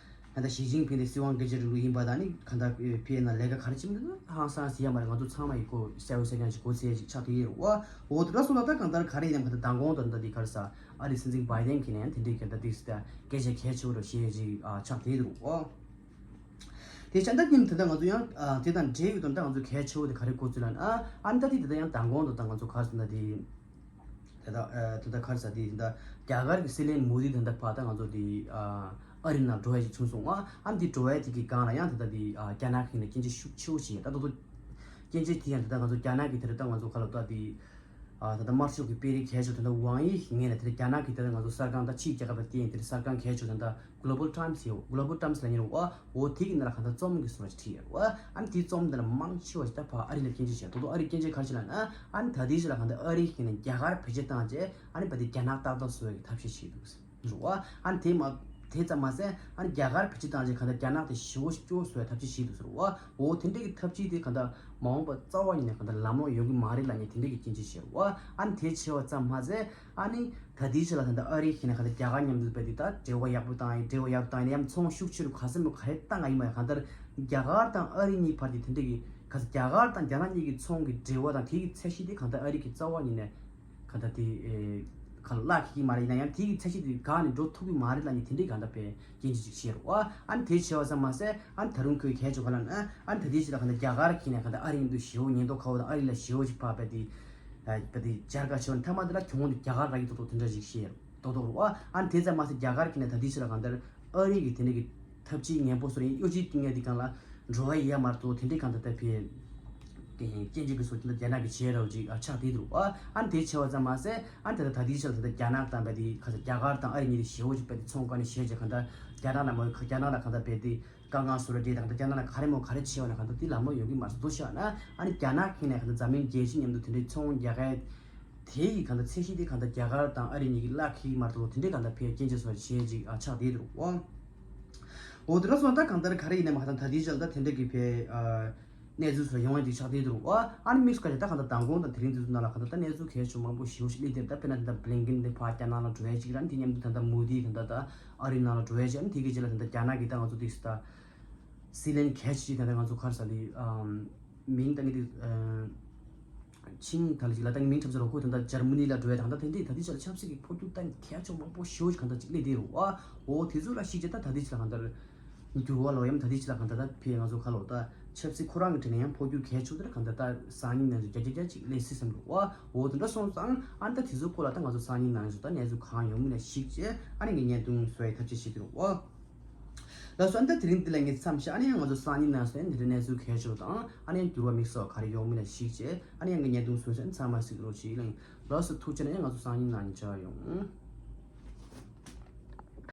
ད་ཞི་ཅིན་ཕིང་དེ་སྲིད་དབང་སྒེར་གཅོད་རིང་ལུགས་ཡིན་པ་དང་ནི་གང་ལྟར་ཕའི་ནང་ལས་ཀ་ག་རེ་བྱེད་མི་འདུག་ཧང་སང་ཟེར་ཡ་མ་རེད། ང་ཚོ་ཚང་མ་ཡི་གོ་གསལ་བོ་གསལ་རྐྱང་ཞིག་གོ་ཚད་ཅིག་ཆགས་ཀྱི་ཡོད་རེད་བ། འོ་དེ་འདྲ་སོང་ན་ད་གང་ལྟར་ག་རེ་ཡིན་ནའང་གང་ལྟར་མདང་དགོང་དང་ད་འདི་ག་རེ་ཟ། ཨ་རིའི་སྲིད་འཛིན་བྷའི་ཌེན་གྱིས་ནས་དེ་འདྲའི་གི་ད་ཏིག་སི་ད་སྐད་ཆ་གལ་ཆེ་བོ་རེད་ཞེས་ཅིག་ཨ་ཆགས་བསྡད་འདུག་ཨོ། དེ་བྱས་ད་ཉིན་དེ་ད་ང་ཚོ་ཡང་ཨ་དེ་དང་འབྲེལ་ཡོད་དོན་ད་ང་ཚོ་གལ་ཆེ་བོ་དེ་ག་རེ་གོ་ཚུལ་ལ་ན། ཨ་ཨ་ནི་ད་དེ་དེ་ད་ཡང་མདང་དགོང་དུ་ད་ང་ཚོ་ག་རེ་ཟེར་ན་དེ་དེ་ད་ཨ་དེ་ད་ག་རེ་ཟེར་དེ་དེ་ད་རྒྱ་གར་གྱི་སྲིད་བློན་མོ་དི་དེ་ད་ཕར་ད་ང་ཚོ་དེ་ཨ་ཨ་རི་ནང་འགྲོ་ཡ་ཅིག་བྱུང་སོང་ཨ། ཨ་ནི་དེ་འགྲོ་ཡ་དེ་གི་སྒང་ལ་ཡང་དེ་ད་དེ་ཨ་རྒྱ་ནག་གི་ནས་སྐྱོན་བརྗོད་ཤུགས་ཆེ་བོ་བྱས། ད་དོ་དོ་སྐྱོན་བརྗོད་དེ་ཡང་དེ་ད་ང་ཚོ་རྒྱ་ནག་གི་དེ་རེད། ད་ང་ཚོ་ག་ལ་ད་དེ། ཨ་ད་ལྟ་དམར་ཤོག་གི་དཔོན་རིགས་གལ་ཆེ་དེ་འདྲ་ཝང་ཡི་ཞིག་ངོས་ནས་དེ་རྒྱ་ནག་གི་དེ་ང་ཚོ་གསར་ཁང་དང་ཕྱིའི་རྒྱལ་ཁབ་ལ་བརྟེན་དེ་གསར་ཁང་གལ་ཆེ་དེ་འདྲ་Global Times ཡོད། Global Times ལབ་མཁན་རེད་བ། འོ་དེ་གི་ནང་ལ་གང་ལྟར་རྩོམ་གྱི་བཟོ་འདྲ་ཞིག་བྲིས་ཡོད་རེད་བ། ཨ་ནི་དེའི་རྩོམ་དེ་ལ་མང་ཆེ་བ་ཞིག་ད་ཕར་ཨ་རི་ལ་སྐྱོན་བརྗོད་བྱས། ད་དུང་ཨ་རི་སྐྱོན་བརྗོད་ག་རེ་བྱས་ལབ་ན། ཨ་ནི་ད་ལྟའི་ཆ་ལ་གང་ལྟར་ཨ་རི་གིས་ནི་རྒྱ་གར་བེད་སྤྱོད་བཏང་རྗེས་ཨ་ནི་བ་དེ་རྒྱ་ནག་ཏག་ཏག་བཟོ་བའི་ཐབས་ཤེས་བྱས་འདུག་ཟེར། རེད་བ། ཨ་ནི་དེ་མ་དེ་ཙམ་མ་ཟད་ཨ་ནི་རྒྱ་གར་བེད་སྤྱོད་བཏང་རྗེས་གང་ལྟར་རྒྱ་ནག་དེ་ཞེ་པོ་ཞིག་སྐྱོ་བོ་བཟོ་བའི་ཐབས་ཤེས་བྱས་འདུག་ཟེར་བ། འོ་དེ་འདྲ་གི་ཐབས་ཤེས་དེ་གང་ལྟར་མ་འོངས་པ་རྩ་བ་ཉིད་ནས་གང་ལྟར་ལམ་ལྷོང་ཡོང་གི་མ་རེད་ལབ་མཁན་དེ་འདྲ་གི་སྐྱོན་བརྗོད་བྱས་རེད་བ། ཨ་ནི་དེ་བྱས་པ་ཙམ་མ་ཟད་ཨ་ནི་ད་ལྟའི་ཆ་ལ་གང་ལྟར་ཨ་རི་གིས་ནི་གང་ལྟར་རྒྱ་གར་མཉམ་དུ་བས་དེ་ད་འབྲེལ་བ་ཡག་པོ་བཏང་ཡིན། འབྲེལ་བ་ཡག་པོ་བཏང་ཡིན་ན་ཡང་ཚོང་ཤུགས་ཆེ་རུ་ག་ཚད་མོ་ག་རེ་བཏང་ག་ཡིན་མ་ཡིན་གང་ལྟར་རྒྱ་གར་དང་ཨ་རི་གཉིས་བར་དེ་དེ་འདྲ་གི་ག་ཚོད་རྒྱ་གར་དང་རྒྱ་ནག་གཉིས་ཀྱི་ཚོང་གི་འབྲེལ་བ་དང་དེ་གི་ཚད་གཞི་དེ་གང་ལྟར་ཨ་རི་གིས་རྩ་བ་ཉིད་ནས་གང་ལྟར་དེ་ཨེ་གང་ལ་ལག་ཁེལ་གྱི་མ་རེད། ཡིན་ན་ཡང་དེ་གི་ཚད་གཞི་དེ་འགག་ནས་འགྲོ་ཐུབ་ཀྱི་མ་རེད་ལབ་ནས་དེ་འདྲའི་གང་ལྟར་དཔེ་སྐྱོན་བརྗོད་ཅིག་བྱས་རེད་བ། ཨ་ནི་དེ་བྱས་པ་ཙམ་མ་ཟད་ཨ་ནི་ད་རུང་ཁོས་གལ་ཆེ་ག་ལབ་ན། ཨ་ནི་ད་ལྟའི་ཆ་ལ་གང་ལྟར་རྒྱ་གར་གྱིས་ནས་གང་ལྟར་ཨ་རི་མཉམ་དུ་ཞེ་པོ་ཉེན་རྟོག་ཁ་པོ་དང་ཨ་རི་ལ་ཞེ་པོ་ཅིག་ཕར་བས་དེ་ཨ་བས་དེ་མཇལ་ཁ་ཞུ་བ་མཐའ་མ་དེ་ལ་གྱོང་དེ་རྒྱ་གར་རག་གི་ཏོག་ཏོག་དེ་འདྲ་ཞིག་བཤད་ཏོག་ཏོག་རེད་བ། ཨ་ནི་དེ་ཙམ་མ་ཟད་རྒྱ་གར་གྱིས་ནས་ད་ལྟའི་ཆ་ལ་གང་ལྟར་ཨ་རི་གི་དེ་འདྲ་གི་ཐབས་ཇུས་ངན་པ་བཟོ་རེད། གཡོ་ཇུས་བཏིང་ཡ་དེ་སྒང་ལ་འགྲོ་བ་ཡིན་ཡ་མ་གཏོགས་དེ་འདྲའི་གང་ལྟར་ད་ཕེ་སྐྱོན་བརྗོད་ཀྱི་བཟོ་དེ་འདྲ་རྒྱ་ནག་གིས་བྱས་རོགས་ཅིག་ཨ་ཆགས་བསྡད་འདུག་བ། ཨ་ནི་དེ་བྱས་པ་ཙམ་མ་ཟད་ཨ་ནི་ད་ལྟ་ད་ལྟའི་ཆ་ལ་ད་ལྟ་རྒྱ་ནག་དང་བས་དེ་ག་ཚོད་རྒྱ་གར་དང་ཨ་རི་གཉིས་དེ་ཞེ་པོ་ཅིག་བས་དེ་ཚོང་ཁ་ནས་ཞེ་པོ་ཅིག་གང་ལྟར་རྒྱ་ནག་ལ་མ་རྒྱ་ནག་ལ་གང་ལྟར་བས་དེ་དཀའ་ངལ་བཟོ་ར་འདྲེ་དང་ད་རྒྱ་ནག་ལ་ག་རེ་མོ་ག་རེ་བྱས་པ་ན་གང་ལྟར་དེ་ལམ་ལྷོང་ཡོང་གི་མ་རེད་འདུག་ཤག་ན། ཨ་ནི་རྒྱ་ནག་གིས་ནས་གང་ལྟར་འཛམ་གླིང་རྒྱལ་སྤྱི་མཉམ་དུ་དེ་འདྲའི་ཚོང་རྒྱག་ག་དེ་ཡི་གང་ལྟར་ཚད་གཞི་དེ་གང་ལྟར་རྒྱ་གར་དང་ཨ་རི་གཉིས་ཀྱི་ལག་ཁེལ་གྱི་མ་རེད་དོ། དེ་འདྲའི་གང་ལྟར་ཕེ་སྐྱོན་བརྗོད་བཟོ་བྱས་ཅིག་ཨ་ཆགས་བསྡད་འདུག་བ། འོ་དེ་འདྲ་སོང་ད་གང་ལྟར་ག་རེ་ཡིན་ནའི་མ་ད་ད་ལྟའི་ཆ་ལ་ད་དེ་འདྲ་གི་ཕེ་ཨ་གནས་ཚུལ་སོགས་ཡོང་ཡ་ཅིག་ཆགས་བསྡད་འདུག་བ། ཨ་ནི་དམིགས་སུ་བཀར་ཏེ་ད་གང་ལྟར་མདང་དགོང་དང་དེ་རིང་དེ་ཚོ་ནང་ལ་གང་ལྟར་ད་གནས་ཚུལ་གལ་ཆེ་མང་པོ་ཞེ་པོ་ཞིག་སླེབས་བསྡད། ད་དཔེར་ན་ད་ལྟ་བྷི་ལིན་ཀིན་དེ་ཕར་རྒྱ་ནག་ལ་འགྲོ་ཡ་ཅིག་ར། དེ་མཉམ་དུ་ད་ལྟ་མོ་དི་དེ་འདྲ་ད་ཨ་རི་ནང་ལ་འགྲོ་ཡ་ཅིག་ཨ་ནི་དེ་གི་རྗེས་ལ་ད་ལྟ་རྒྱ་ནག་གི་ད་ང་ཚོ་དེ་ད་སྲིད་བློན་གལ་ཆེ་ཅིག་ད་ལྟ་ང་ཚོ་ག་རེ་ཟེར་ལི་ཨམ། མིང་ད་ངས་དེ་ཨ་ཆིང་ད་ལ་ཅིག་ལ་ད་ངས་མིང་ཆབ་སྲིད་རོགས་ཁོས་ད་ལྟ་འཇར་མ་ནི་ལ་འགྲོ་ཡ་དང་ད་དེ་འདྲའི་ད་དེ་ཆ་ལ་ཆབ་སྲིད་ཀྱི་འཕོ་འགྱུར་ད་གལ་ཆེ་མང་པོ་ཞེ་པོ་ཅིག་གང་ལྟར་ཅིག་སླེབས་བསྡད་རེད་བ། འོ་དེ་ཚོ་ལ་གཞིགས་བྱས་ད་ད་དེ་ཆ་ལ་གང་ལྟར་འགྱུར་བ་ལོ་ཡམ་ད་དེ་ཆ་ལ་གང་ལྟར་ད་ཕེ་ང་ཚོ་ཁ་ལོ་ད་ཆབ་སྲིད་ཁོ་རང་གི་གྲས་ནས་ཡང་འཕོ་འགྱུར་གལ་ཆེ་དེ་གང་ལྟར་ད་སང་ཉིན་ནང་ཚོ་རྒྱ་རྒྱ་རྒྱ་ཅིག་སླེབས་སྲིད་བསམ་འདུག་བ། འོ་དེ་འདྲ་སོང་ཙང་ཨ་ནི་ད་དེ་ཚོ་སྐོར་ལ་ད་ང་ཚོ་སང་ཉིན་ནང་ཚོ་ད་གནས་ཚུལ་གང་ཡོང་མིན་ལ་གཞིགས་བྱས་ཨ་ནི་ངས་བརྙན་ཐུང་བཟོ་ཡའི་ཐབས་ཤེས་བྱེད་ཀྱི་རེད་བ། ལགས་སོ། ཨ་ནི་ད་དེ་རིང་འདི་ལ་ངས་མཚམས་བཞག་ཨ་ནི་ཡང་ང་ཚོ་སང་ཉིན་ནང་སོང་ཨ་ནི་འདི་འདྲའི་གནས་ཚུལ་གལ་ཆེ་བ་དང་ཨ་ནི་ཡང་འགྱུར་བ་དམིགས་བསལ་ག་རེ་ཡོང་མིན་ལ་གཞིགས་བྱས་ཨ་ནི་ཡང་ངས་བརྙན་ཐུང་བཟོས་ཚར་ཨ་ནི་ཚང་མ་གཟིགས་རོགས་བྱེད་ལགས། ལགས་སོ། ཐུགས་རྗེ་ཆེ་གནང་། ཡང་ང་ཚོ་སང་ཉིན་ནང་ནས་མཇལ་ཡོང་།